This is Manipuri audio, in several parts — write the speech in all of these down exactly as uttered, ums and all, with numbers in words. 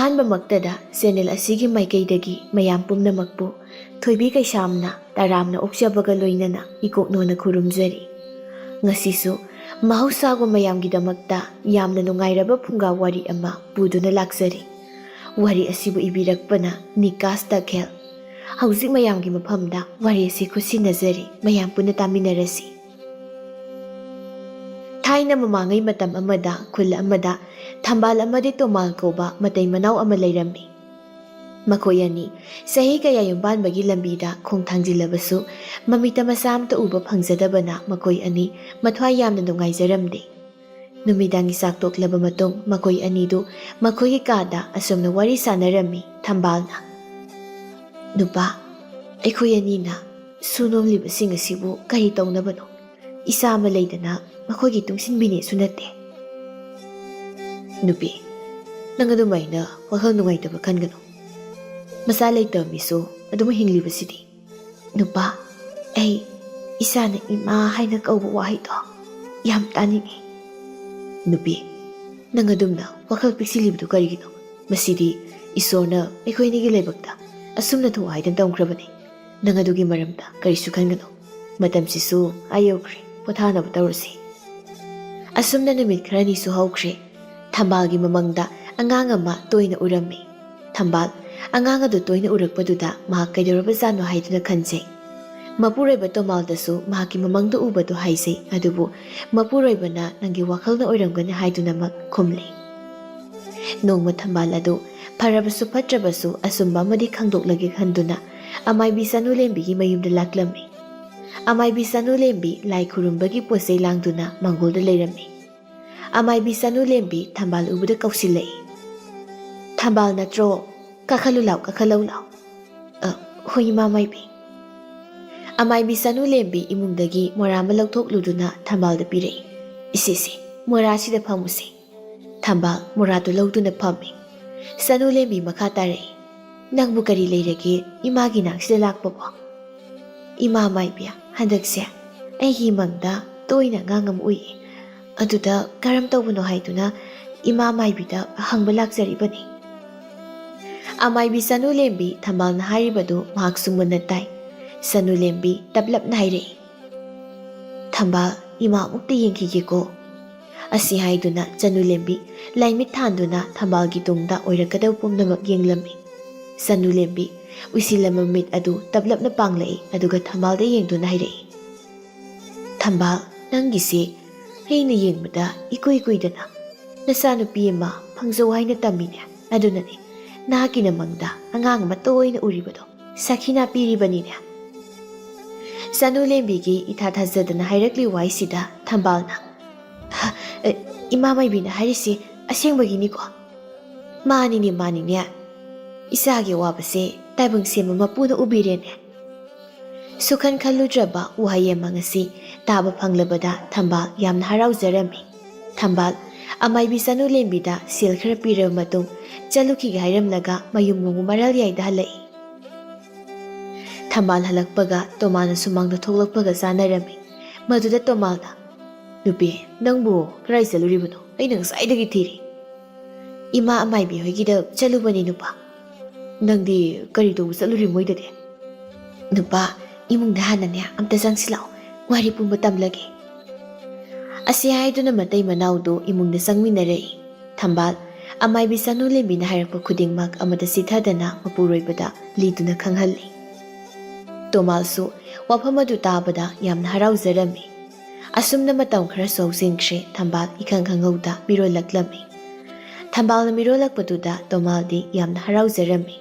ꯑꯍꯥꯟꯕꯃꯛꯇꯗ ꯆꯦꯅꯦꯜ ꯑꯁꯤꯒꯤ ꯃꯥꯏꯀꯩꯗꯒꯤ ꯃꯌꯥꯝ ꯄꯨꯝꯅꯃꯛꯄꯨ ꯊꯣꯏꯕꯤ ꯀꯩꯁꯥꯝꯅ ꯇꯔꯥꯝꯅ ꯑꯣꯛꯆꯕꯒ ꯂꯣꯏꯅꯅ ꯏꯀꯣꯛꯅꯣꯅ ꯈꯨꯔꯨꯝꯖꯔꯤ꯫ ꯉꯁꯤꯁꯨ ꯃꯍꯧꯁꯥꯒꯨꯝ ꯃꯌꯥꯝꯒꯤꯗꯃꯛꯇ ꯌꯥꯝꯅ ꯅꯨꯡꯉꯥꯏꯔꯕ ꯐꯨꯡꯒꯥ ꯋꯥꯔꯤ ꯑꯃ ꯄꯨꯗꯨꯅ ꯂꯥꯛꯆꯔꯤ꯫ ꯋꯥꯔꯤ ꯑꯁꯤꯕꯨ ꯏꯕꯤꯔꯛꯄꯅ ꯅꯤꯀꯥꯁ ꯇꯈꯦꯜ꯫ ꯍꯧꯖꯤꯛ ꯃꯌꯥꯝꯒꯤ ꯃꯐꯝꯗ ꯋꯥꯔꯤ ꯑꯁꯤ ꯈꯨꯠꯁꯤꯟꯅꯖꯔꯤ, ꯃꯌꯥꯝ ꯄꯨꯟꯅ ꯇꯥꯃꯤꯟꯅꯔꯁꯤ꯫ ꯊꯥꯏꯅ ꯃꯃꯥꯡꯉꯩ ꯃꯇꯝ ꯑꯃꯗ ꯈꯨꯜ ꯑꯃꯗ ꯊꯝꯕꯥꯜ ꯑꯃꯗꯤ ꯇꯣꯃꯥꯜ ꯀꯧꯕ ꯃꯇꯩ ꯃꯅꯥꯎ ꯑꯃ ꯂꯩꯔꯝꯃꯤ꯫ ꯃꯈꯣꯏ ꯑꯅꯤ ꯆꯍꯤ ꯀꯌꯥ ꯌꯨꯝꯕꯥꯟꯕꯒꯤ ꯂꯝꯕꯤꯗ ꯈꯣꯡ ꯊꯥꯡꯖꯤꯜꯂꯕꯁꯨ, ꯃꯃꯤꯠꯇ ꯃꯆꯥ ꯑꯃꯇ ꯎꯕ ꯐꯪꯖꯗꯕꯅ ꯃꯈꯣꯏ ꯑꯅꯤ ꯃꯊ꯭ꯋꯥꯏ ꯌꯥꯝꯅ ꯅꯨꯡꯉꯥꯏꯖꯔꯝꯗꯦ꯫ ꯅꯨꯃꯤꯗꯥꯡꯒꯤ ꯆꯥꯛ ꯇꯣꯛꯂꯕ ꯃꯇꯨꯡ ꯃꯈꯣꯏ ꯑꯅꯤꯗꯨ ꯃꯈꯣꯏꯒꯤ ꯀꯥꯗ ꯑꯁꯨꯝꯅ ꯋꯥꯔꯤ ꯁꯥꯟꯅꯔꯝꯃꯤ꯫ ꯊꯝꯕꯥꯜꯅ, "ꯅꯨꯄꯥ, ꯑꯩꯈꯣꯏ ꯑꯅꯤꯅ ꯁꯨ ꯅꯣꯝꯂꯤꯕꯁꯤꯡ ꯑꯁꯤꯕꯨ ꯀꯔꯤ ꯇꯧꯅꯕꯅꯣ? ꯏꯆꯥ ꯑꯃ ꯂꯩꯗꯅ ꯃꯈꯣꯏꯒꯤ ꯇꯨꯡꯁꯤꯟꯕꯤꯅꯦꯁꯨ ꯅꯠꯇꯦ꯫" "ꯅꯨꯄꯤ, ꯅꯪ ꯑꯗꯨꯃꯥꯏꯅ ꯋꯥꯈꯜ ꯅꯨꯡꯉꯥꯏꯇꯕ ꯈꯟꯒꯅꯨ꯫ ꯃꯆꯥ ꯂꯩꯇꯕ ꯃꯤꯁꯨ ꯑꯗꯨꯝ ꯍꯤꯡꯂꯤꯕꯁꯤꯗꯤ꯫" "ꯅꯨꯄꯥ, ꯑꯩ ꯏꯆꯥꯅ ꯏꯃꯥ ꯍꯥꯏꯅ ꯀꯧꯕ ꯋꯥꯍꯩꯗꯣ ꯌꯥꯝ ꯇꯥꯅꯤꯡꯉꯤ꯫" "ꯅꯨꯄꯤ, ꯅꯪ ꯑꯗꯨꯝꯅ ꯋꯥꯈꯜ ꯄꯤꯛꯁꯤꯜꯂꯤꯕꯗꯨ ꯀꯔꯤꯒꯤꯅꯣ? ꯃꯁꯤꯗꯤ ꯏꯁꯣꯔꯅ ꯑꯩꯈꯣꯏ ꯑꯅꯤꯒꯤ ꯂꯥꯏꯕꯛꯇ ꯑꯁꯨꯝꯅ ꯊꯣꯛꯑꯣ ꯍꯥꯏꯗꯅ ꯇꯝꯈ꯭ꯔꯕꯅꯤ꯫ ꯅꯪ ꯑꯗꯨꯒꯤ ꯃꯔꯝꯗ ꯀꯔꯤꯁꯨ ꯈꯟꯒꯅꯨ꯫ ꯃꯇꯝꯁꯤꯁꯨ ꯑꯥ ꯌꯧꯈ꯭ꯔꯦ, ꯄꯣꯊꯥꯅꯕ ꯇꯧꯔꯁꯤ꯫" ꯑꯁꯨꯝꯅ ꯅꯨꯃꯤꯠ ꯈꯔꯅꯤꯁꯨ ꯍꯧꯈ꯭ꯔꯦ꯫ ꯊꯝꯕꯥꯜꯒꯤ ꯃꯃꯪꯗ ꯑꯉꯥꯡ ꯑꯃ ꯇꯣꯏꯅ ꯎꯔꯝꯃꯤ꯫ ꯊꯝꯕꯥꯜ ꯑꯉꯥꯡ ꯑꯗꯨ ꯇꯣꯏꯅ ꯎꯔꯛꯄꯗꯨꯗ ꯃꯍꯥꯛ ꯀꯩꯗꯧꯔꯕꯖꯥꯠꯅꯣ ꯍꯥꯏꯗꯨꯅ ꯈꯟꯖꯩ꯫ ꯃꯄꯨꯔꯣꯏꯕ ꯇꯣꯃꯥꯜꯗꯁꯨ ꯃꯍꯥꯛꯀꯤ ꯃꯃꯪꯗ ꯎꯕꯗꯨ ꯍꯥꯏꯖꯩ, ꯑꯗꯨꯕꯨ ꯃꯄꯨꯔꯣꯏꯕꯅ "ꯅꯪꯒꯤ ꯋꯥꯈꯜꯅ ꯑꯣꯏꯔꯝꯒꯅꯤ" ꯍꯥꯏꯗꯨꯅꯃꯛ ꯈꯨꯝꯂꯤ꯫ ꯅꯣꯡꯃ ꯊꯝꯕꯥꯜ ꯑꯗꯨ ꯐꯔꯕꯁꯨ ꯐꯠꯇ꯭ꯔꯕꯁꯨ ꯑꯆꯨꯝꯕ ꯑꯃꯗꯤ ꯈꯪꯗꯣꯛꯂꯒꯦ ꯈꯟꯗꯨꯅ ꯑꯃꯥꯏꯕꯤ ꯆꯅꯨꯂꯦꯝꯕꯤꯒꯤ ꯃꯌꯨꯝꯗ ꯂꯥꯛꯂꯝꯃꯤ꯫ ꯑꯃꯥꯏꯕꯤ ꯆꯅꯨꯂꯦꯝꯕꯤ ꯂꯥꯏ ꯈꯨꯔꯨꯝꯕꯒꯤ ꯄꯣꯠ ꯆꯩ ꯂꯥꯡꯗꯨꯅ ꯃꯪꯒꯣꯜꯗ ꯂꯩꯔꯝꯃꯤ꯫ ꯑꯃꯥꯏꯕꯤ ꯆꯅꯨꯂꯦꯝꯕꯤ ꯊꯝꯕꯥꯜ ꯎꯕꯗ ꯀꯧꯁꯤꯜꯂꯛꯏ꯫ "ꯊꯝꯕꯥꯜ ꯅꯠꯇ꯭ꯔꯣ? ꯀꯥꯈꯠꯂꯨ ꯂꯥꯎ, ꯀꯥꯈꯠꯂꯧ ꯂꯥꯎ꯫" "ꯑ, ꯍꯣꯏ, ꯏꯃꯥ ꯃꯥꯏꯕꯤ꯫" ꯑꯃꯥꯏꯕꯤ ꯆꯅꯨꯂꯦꯝꯕꯤ ꯏꯃꯨꯡꯗꯒꯤ ꯃꯣꯔꯥ ꯑꯃ ꯂꯧꯊꯣꯛꯂꯨꯗꯨꯅ ꯊꯝꯕꯥꯜꯗ ꯄꯤꯔꯛꯏ꯫ "ꯏꯁꯦ, ꯏꯁꯦ, ꯃꯣꯔꯥꯁꯤꯗ ꯐꯝꯃꯨꯁꯦ꯫" ꯊꯝꯕꯥꯜ ꯃꯣꯔꯥꯗꯨ ꯂꯧꯗꯨꯅ ꯐꯝꯃꯤ꯫ ꯆꯅꯨꯂꯦꯝꯕꯤ ꯃꯈꯥ ꯇꯥꯔꯛꯏ꯫ "ꯅꯪꯕꯨ ꯀꯔꯤ ꯂꯩꯔꯒꯦ ꯏꯃꯥꯒꯤ ꯅꯥꯛꯁꯤꯗ ꯂꯥꯛꯄꯕꯣ?" "ꯏꯃꯥ ꯃꯥꯏꯕꯤ, ꯍꯟꯗꯛꯁꯦ ꯑꯩꯒꯤ ꯃꯪꯗ ꯇꯣꯏꯅ ꯑꯉꯥꯡ ꯑꯃ ꯎꯏꯌꯦ꯫ ꯑꯗꯨꯗ ꯀꯔꯝ ꯇꯧꯕꯅꯣ ꯍꯥꯏꯗꯨꯅ ꯏꯃꯥ ꯃꯥꯏꯕꯤꯗ ꯍꯪꯕ ꯂꯥꯛꯆꯔꯤꯕꯅꯤ꯫" ꯑꯃꯥꯏꯕꯤ ꯆꯅꯨ ꯂꯦꯝꯕꯤ ꯊꯝꯕꯥꯜꯅ ꯍꯥꯏꯔꯤꯕꯗꯨ ꯃꯍꯥꯛꯁꯨ ꯃꯨꯟꯅ ꯇꯥꯏ꯫ ꯆꯅꯨ ꯂꯦꯝꯕꯤ ꯇꯞꯂꯞꯅ ꯍꯥꯏꯔꯛꯏ, "ꯊꯝꯕꯥꯜ, ꯏꯃꯥ ꯑꯃꯨꯛꯇ ꯌꯦꯡꯈꯤꯒꯦꯀꯣ꯫" ꯑꯁꯤ ꯍꯥꯏꯗꯨꯅ ꯆꯅꯨ ꯂꯦꯝꯕꯤ ꯂꯥꯏꯃꯤꯠ ꯊꯥꯟꯗꯨꯅ ꯊꯝꯕꯥꯜꯒꯤ ꯇꯨꯡꯗ ꯑꯣꯏꯔꯛꯀꯗꯕ ꯄꯨꯝꯅꯃꯛ ꯌꯦꯡꯂꯝꯃꯤ꯫ ꯆꯅꯨ ꯂꯦꯝꯕꯤ ꯎꯏꯁꯤꯜꯂꯝꯕ ꯃꯤꯠ ꯑꯗꯨ ꯇꯞꯂꯞꯅ ꯄꯥꯡꯂꯛꯏ, ꯑꯗꯨꯒ ꯊꯝꯕꯥꯜꯗ ꯌꯦꯡꯗꯨꯅ ꯍꯥꯏꯔꯛꯏ, "ꯊꯝꯕꯥꯜ, ꯅꯪꯒꯤꯁꯤ ꯑꯩꯅ ꯌꯦꯡꯕꯗ ꯏꯀꯨꯏ ꯀꯨꯏꯗꯅ ꯅꯆꯥꯅꯨꯄꯤ ꯑꯃ ꯐꯪꯖꯧ ꯍꯥꯏꯅ ꯇꯝꯃꯤꯅꯦ꯫ ꯑꯗꯨꯅꯅꯦ ꯅꯍꯥꯛꯀꯤ ꯅꯃꯪꯗ ꯑꯉꯥꯡ ꯑꯃ ꯇꯣꯏꯅ ꯎꯔꯤꯕꯗꯣ ꯁꯥꯈꯤꯅꯥ ꯄꯤꯔꯤꯕꯅꯤꯅꯦ꯫" ꯆꯅꯨ ꯂꯦꯝꯕꯤꯒꯤ ꯏꯊꯥ ꯊꯥꯖꯗꯅ ꯍꯥꯏꯔꯛꯂꯤ ꯋꯥꯍꯩꯁꯤꯗ ꯊꯝꯕꯥꯜꯅ, "ꯍ, ꯑꯦ, ꯏꯃꯥ ꯃꯥꯏꯕꯤꯅ ꯍꯥꯏꯔꯤꯁꯤ ꯑꯁꯦꯡꯕꯒꯤꯅꯤꯀꯣ?" "ꯃꯥꯅꯤꯅꯦ, ꯃꯥꯅꯤꯅꯦ꯫ ꯏꯆꯥꯒꯤ ꯑꯋꯥꯕꯁꯦ ꯇꯥꯏꯕꯪ ꯁꯦꯝꯕ ꯃꯄꯨꯅ ꯎꯕꯤꯔꯦꯅꯦ꯫" ꯁꯨꯈꯟ ꯈꯜꯂꯨꯗ꯭ꯔꯕ ꯋꯥꯍꯩ ꯑꯃ ꯉꯁꯤ ꯇꯥꯕ ꯐꯪꯂꯕꯗ ꯊꯝꯕꯥꯜ ꯌꯥꯝꯅ ꯍꯔꯥꯎꯖꯔꯝꯃꯤ꯫ ꯊꯝꯕꯥꯜ ꯑꯃꯥꯏꯕꯤ ꯆꯅꯨ ꯂꯦꯝꯕꯤꯗ ꯁꯦꯜ ꯈꯔ ꯄꯤꯔꯕ ꯃꯇꯨꯡ ꯆꯠꯂꯨꯈꯤꯒꯦ ꯍꯥꯏꯔꯝꯂꯒ ꯃꯌꯨꯝ ꯃꯣꯡꯒꯨ ꯃꯔꯥꯜ ꯌꯥꯏꯗ ꯍꯜꯂꯛꯏ꯫ ꯊꯝꯕꯥꯜ ꯍꯜꯂꯛꯄꯒ ꯇꯣꯃꯥꯜꯅ ꯁꯨꯃꯥꯡꯗ ꯊꯣꯛꯂꯛꯄꯒ ꯆꯥꯅꯔꯝꯃꯤ꯫ ꯃꯗꯨꯗ ꯇꯣꯃꯥꯜꯅ, "ꯅꯨꯄꯤ, ꯅꯪꯕꯨ ꯀꯗꯥꯏ ꯆꯠꯂꯨꯔꯤꯕꯅꯣ? ꯑꯩꯅ ꯉꯁꯥꯏꯗꯒꯤ ꯊꯤꯔꯤ꯫" "ꯏꯃꯥ ꯑꯃꯥꯏꯕꯤ ꯍꯣꯏꯒꯤꯗ ꯆꯠꯂꯨꯕꯅꯤ ꯅꯨꯄꯥ꯫" "ꯅꯪꯗꯤ ꯀꯔꯤ ꯇꯧꯕ ꯆꯠꯂꯨꯔꯤ ꯃꯣꯏꯗꯗꯤ?" "ꯅꯨꯄꯥ, ꯏꯃꯨꯡꯗ ꯍꯥꯟꯅꯅꯦ ꯑꯝꯇ ꯆꯪꯁꯤꯜꯂꯛꯑꯣ, ꯋꯥꯔꯤ ꯄꯨꯝꯕ ꯇꯝꯂꯒꯦ꯫" ꯑꯁꯤ ꯍꯥꯏꯗꯨꯅ ꯃꯇꯩ ꯃꯅꯥꯎꯗꯨ ꯏꯃꯨꯡꯗ ꯆꯪꯃꯤꯟꯅꯔꯛꯏ꯫ ꯊꯝꯕꯥꯜ ꯑꯃꯥꯏꯕꯤ ꯆꯅꯨ ꯂꯦꯝꯕꯤꯅ ꯍꯥꯏꯔꯛꯄ ꯈꯨꯗꯤꯡꯃꯛ ꯑꯃꯗ ꯆꯤꯊꯗꯅ ꯃꯄꯨꯔꯣꯏꯕꯗ ꯂꯤꯗꯨꯅ ꯈꯪꯍꯜꯂꯤ꯫ ꯇꯣꯃꯥꯜꯁꯨ ꯋꯥꯐꯝ ꯑꯗꯨ ꯇꯥꯕꯗ ꯌꯥꯝꯅ ꯍꯔꯥꯎꯖꯔꯝꯃꯤ꯫ ꯑꯁꯨꯝꯅ ꯃꯇꯝ ꯈꯔꯁꯨ ꯍꯧꯖꯤꯟꯈ꯭ꯔꯦ, ꯊꯝꯕꯥꯜ ꯏꯈꯪ ꯈꯪꯍꯧꯗ ꯃꯤꯔꯣꯜꯂꯛꯂꯝꯃꯤ꯫ ꯊꯝꯕꯥꯜꯅ ꯃꯤꯔꯣꯜꯂꯛꯄꯗꯨꯗ ꯇꯣꯃꯥꯜꯗꯤ ꯌꯥꯝꯅ ꯍꯔꯥꯎꯖꯔꯝꯃꯤ꯫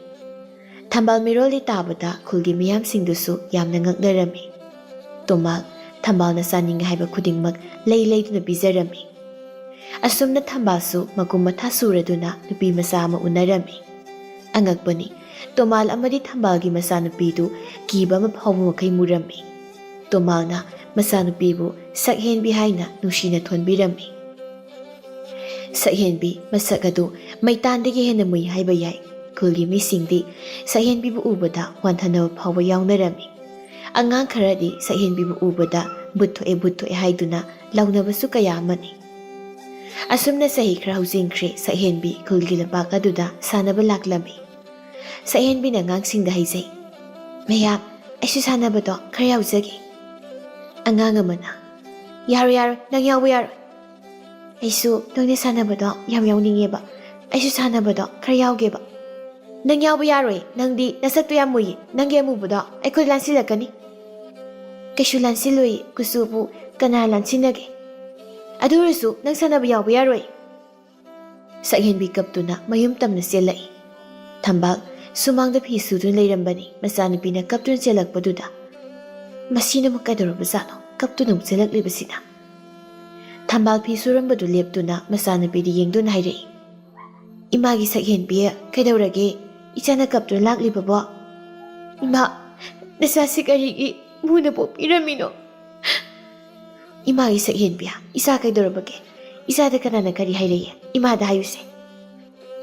ꯊꯝꯕꯥꯜ ꯃꯤꯔꯣꯜꯗꯤ ꯇꯥꯕꯗ ꯈꯨꯜꯒꯤ ꯃꯤꯌꯥꯝꯁꯤꯡꯗꯨꯁꯨ ꯌꯥꯝꯅ ꯉꯛꯅꯔꯝꯃꯤ꯫ ꯇꯣꯃꯥꯜ ꯊꯝꯕꯥꯜꯅ ꯆꯥꯅꯤꯡꯉꯦ ꯍꯥꯏꯕ ꯈꯨꯗꯤꯡꯃꯛ ꯂꯩ ꯂꯩꯗꯨꯅ ꯄꯤꯖꯔꯝꯃꯤ꯫ ꯑꯁꯨꯝꯅ ꯊꯝꯕꯥꯜꯁꯨ ꯃꯒꯨꯝ ꯃꯊꯥ ꯁꯨꯔꯗꯨꯅ ꯅꯨꯄꯤ ꯃꯆꯥ ꯑꯃ ꯎꯅꯔꯝꯃꯤ꯫ ꯑꯉꯛꯄꯅꯤ, ꯇꯣꯃꯥꯜ ꯑꯃꯗꯤ ꯊꯝꯕꯥꯜꯒꯤ ꯃꯆꯥꯅꯨꯄꯤꯗꯨ ꯀꯤꯕ ꯑꯃ ꯐꯥꯎꯕ ꯃꯈꯩ ꯃꯨꯔꯝꯃꯤ꯫ ꯇꯣꯃꯥꯜꯅ ꯃꯆꯥꯅꯨꯄꯤꯕꯨ ꯁꯛꯍꯦꯟꯕꯤ ꯍꯥꯏꯅ ꯅꯨꯡꯁꯤꯅ ꯊꯣꯟꯕꯤꯔꯝꯃꯤ꯫ ꯁꯛꯍꯦꯟꯕꯤ ꯃꯁꯛ ꯑꯗꯨ ꯃꯩꯇꯥꯟꯗꯒꯤ ꯍꯦꯟꯅ ꯃꯨꯏ ꯍꯥꯏꯕ ꯌꯥꯏ꯫ ꯈꯨꯜꯒꯤ ꯃꯤꯁꯤꯡꯗꯤ ꯁꯛꯍꯦꯟꯕꯤꯕꯨ ꯎꯕꯗ ꯋꯥꯟꯊꯅꯕ ꯐꯥꯎꯕ ꯌꯥꯎꯅꯔꯝꯃꯤ꯫ ꯑꯉꯥꯡ ꯈꯔꯗꯤ ꯁꯛꯍꯦꯟꯕꯤꯕꯨ ꯎꯕꯗ "ꯚꯨꯠ ꯊꯣꯛꯑꯦ, ꯚꯨꯠ ꯊꯣꯛꯑꯦ" ꯍꯥꯏꯗꯨꯅ ꯂꯥꯎꯅꯕꯁꯨ ꯀꯌꯥ ꯑꯃꯅꯤ꯫ ꯑꯁꯨꯝꯅ ꯆꯍꯤ ꯈꯔ ꯍꯧꯖꯤꯟꯈ꯭ꯔꯦ, ꯁꯛꯍꯦꯟꯕꯤ ꯈꯨꯜꯒꯤ ꯂꯝꯄꯥꯛ ꯑꯗꯨꯗ ꯁꯥꯟꯅꯕ ꯂꯥꯛꯂꯝꯃꯤ꯫ ꯁꯛꯍꯦꯟꯕꯤꯅ ꯑꯉꯥꯡꯁꯤꯡꯗ ꯍꯥꯏꯖꯩ, "ꯃꯌꯥꯝ, ꯑꯩꯁꯨ ꯁꯥꯟꯅꯕꯗꯣ ꯈꯔ ꯌꯥꯎꯖꯒꯦ"꯫ ꯑꯉꯥꯡ ꯑꯃꯅ, "ꯌꯥꯔꯣꯏ, ꯌꯥꯔꯣꯏ, ꯅꯪ ꯌꯥꯎꯕ ꯌꯥꯔꯣꯏ꯫ ꯑꯩꯁꯨ ꯅꯣꯏꯅ ꯁꯥꯟꯅꯕꯗꯣ ꯌꯥꯝ ꯌꯥꯎꯅꯤꯡꯉꯦꯕ꯫ ꯑꯩꯁꯨ ꯁꯥꯟꯅꯕꯗꯣ ꯈꯔ ꯌꯥꯎꯒꯦꯕ"꯫ "ꯅꯪ ꯌꯥꯎꯕ ꯌꯥꯔꯣꯏ, ꯅꯪꯗꯤ ꯅꯁꯛꯇꯣ ꯌꯥꯝ ꯃꯨꯏꯌꯦ, ꯅꯪꯒꯤ ꯑꯃꯨꯕꯗꯣ ꯑꯩꯈꯣꯏ ꯂꯥꯟꯁꯤꯜꯂꯛꯀꯅꯤ"꯫ "ꯀꯩꯁꯨ ꯂꯥꯟꯁꯤꯜꯂꯣꯏꯌꯦ, ꯀꯨꯆꯨꯕꯨ ꯀꯅꯥ ꯂꯥꯟꯁꯤꯟꯅꯒꯦ? ꯑꯗꯨ ꯑꯣꯏꯔꯁꯨ ꯅꯪ ꯁꯥꯟꯅꯕ ꯌꯥꯎꯕ ꯌꯥꯔꯣꯏ"꯫ ꯁꯛꯍꯦꯟꯕꯤ ꯀꯞꯇꯨꯅ ꯃꯌꯨꯝ ꯇꯝꯅ ꯆꯦꯜꯂꯛꯏ꯫ ꯊꯝꯕꯥꯜ ꯁꯨꯃꯥꯡꯗ ꯐꯤ ꯁꯨꯗꯨꯅ ꯂꯩꯔꯝꯕꯅꯤ꯫ ꯃꯆꯥꯅꯨꯄꯤꯅ ꯀꯞꯇꯨꯅ ꯆꯦꯜꯂꯛꯄꯗꯨꯗ, "ꯃꯁꯤꯅ ꯑꯃꯨꯛ ꯀꯩꯗꯧꯔꯕꯖꯥꯠꯅꯣ? ꯀꯞꯇꯨꯅ ꯑꯃꯨꯛ ꯆꯦꯜꯂꯛꯂꯤꯕꯁꯤꯅ?" ꯊꯝꯕꯥꯜ ꯐꯤ ꯁꯨꯔꯝꯕꯗꯨ ꯂꯦꯞꯇꯨꯅ ꯃꯆꯥꯅꯨꯄꯤꯗ ꯌꯦꯡꯗꯨꯅ ꯍꯥꯏꯔꯛꯏ, "ꯏꯃꯥꯒꯤ ꯁꯛꯍꯦꯟꯕꯤ, ꯀꯩꯗꯧꯔꯒꯦ? ꯏꯆꯥꯅ ꯀꯞꯇꯨꯅ ꯂꯥꯛꯂꯤꯕꯕꯣ?" "ꯏꯃꯥ, ꯅꯆꯥꯁꯤ ꯀꯔꯤꯒꯤ ꯃꯨꯅ ꯄꯣꯛꯄꯤꯔꯝꯃꯤꯅꯣ?" "ꯏꯃꯥꯒꯤ ꯁꯛꯍꯦꯟꯕꯤ, ꯏꯆꯥ ꯀꯩꯗꯧꯔꯕꯒꯦ? ꯏꯆꯥꯗ ꯀꯅꯥꯅ ꯀꯔꯤ ꯍꯥꯏꯔꯛꯏ? ꯏꯃꯥꯗ ꯍꯥꯏꯌꯨꯁꯦ"꯫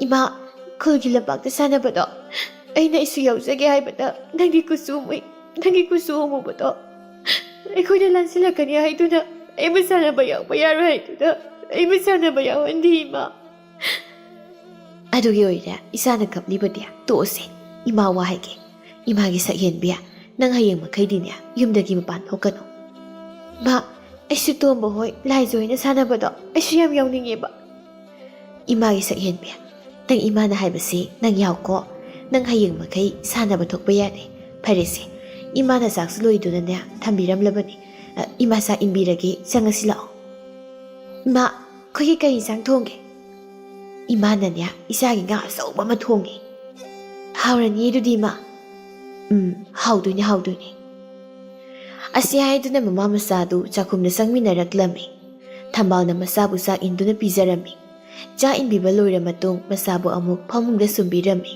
"ꯏꯃꯥ, ꯈꯨꯜꯒꯤ ꯂꯝꯄꯥꯛꯇ ꯁꯥꯟꯅꯕꯗꯣ ꯑꯩꯅ ꯑꯩꯁꯨ ꯌꯥꯎꯖꯒꯦ ꯍꯥꯏꯕꯗ, ꯅꯪꯒꯤ ꯀꯨꯆꯨ ꯃꯨꯏ, ꯅꯪꯒꯤ ꯀꯨꯆꯨ ꯑꯃꯨꯕꯗꯣ ꯑꯩꯈꯣꯏꯅ ꯂꯥꯟꯁꯤꯜꯂꯛꯀꯅꯤ ꯍꯥꯏꯗꯨꯅ, ꯑꯩꯕꯨ ꯁꯥꯟꯅꯕ ꯌꯥꯎꯕ ꯌꯥꯔꯣꯏ ꯍꯥꯏꯗꯨꯅ, ꯑꯩꯕꯨ ꯁꯥꯟꯅꯕ ꯌꯥꯎꯍꯟꯗꯦ ꯏꯃꯥ"꯫ "ꯑꯗꯨꯒꯤ ꯑꯣꯏꯔꯦ ꯏꯆꯥꯅ ꯀꯞꯂꯤꯕꯗꯤ꯫ ꯇꯣꯛꯑꯁꯦ, ꯏꯃꯥ ꯋꯥ ꯍꯥꯏꯒꯦ꯫ ꯏꯃꯥꯒꯤ ꯁꯛꯍꯦꯟꯕꯤ, ꯅꯪ ꯍꯌꯦꯡ ꯃꯈꯩꯗꯤꯅꯦ ꯌꯨꯝꯗꯒꯤ ꯃꯄꯥꯟ ꯊꯣꯛꯀꯅꯨ"꯫ "ꯏꯃꯥ, ꯑꯩꯁꯨ ꯇꯣꯝꯕ ꯍꯣꯏ, ꯂꯥꯏꯖ ꯍꯣꯏꯅ ꯁꯥꯟꯅꯕꯗꯣ ꯑꯩꯁꯨ ꯌꯥꯝ ꯌꯥꯎꯅꯤꯡꯉꯦꯕ"꯫ "ꯏꯃꯥꯒꯤ ꯁꯛꯍꯦꯟꯕꯤ, ꯅꯪ ꯏꯃꯥꯅ ꯍꯥꯏꯕꯁꯤ ꯅꯪ ꯌꯥꯎꯀꯣ꯫ ꯅꯪ ꯍꯌꯦꯡ ꯃꯈꯩ ꯁꯥꯟꯅꯕ ꯊꯣꯛꯄ ꯌꯥꯔꯦ꯫ ꯐꯔꯦꯁꯦ, ꯏꯃꯥꯅ ꯆꯥꯛꯁꯨ ꯂꯣꯏꯗꯨꯅꯅꯦ ꯊꯝꯕꯤꯔꯝꯂꯕꯅꯤ꯫ ꯑ, ꯏꯃꯥ ꯆꯥꯛ ꯏꯟꯕꯤꯔꯒꯦ, ꯆꯪꯉꯁꯤ ꯂꯥꯛꯑꯣ"꯫ "ꯏꯃꯥ, ꯑꯩꯈꯣꯏꯒꯤ ꯀꯔꯤ ꯏꯟꯁꯥꯡ ꯊꯣꯡꯒꯦ?" "ꯏꯃꯥꯅꯅꯦ ꯏꯆꯥꯒꯤ ꯉꯥ ꯑꯆꯧꯕ ꯑꯃ ꯊꯣꯡꯉꯦ"꯫ "ꯍꯥꯎꯔꯅꯤ ꯑꯗꯨꯗꯤ ꯏꯃꯥ"꯫ "ꯎꯝ, ꯍꯥꯎꯗꯣꯏꯅꯦ, ꯍꯥꯎꯗꯣꯏꯅꯦ"꯫ ꯑꯁꯤ ꯍꯥꯏꯗꯨꯅ ꯃꯃꯥ ꯃꯆꯥꯗꯨ ꯆꯥꯛꯈꯨꯝꯗ ꯆꯪꯃꯤꯟꯅꯔꯛꯂꯝꯃꯤ꯫ ꯊꯝꯕꯥꯜꯅ ꯃꯆꯥꯕꯨ ꯆꯥꯛ ꯏꯟꯗꯨꯅ ꯄꯤꯖꯔꯝꯃꯤ꯫ ꯆꯥꯛ ꯏꯟꯕꯤꯕ ꯂꯣꯏꯔ ꯃꯇꯨꯡ ꯃꯆꯥꯕꯨ ꯑꯃꯨꯛ ꯐꯃꯨꯡꯗ ꯁꯨꯝꯕꯤꯔꯝꯃꯤ꯫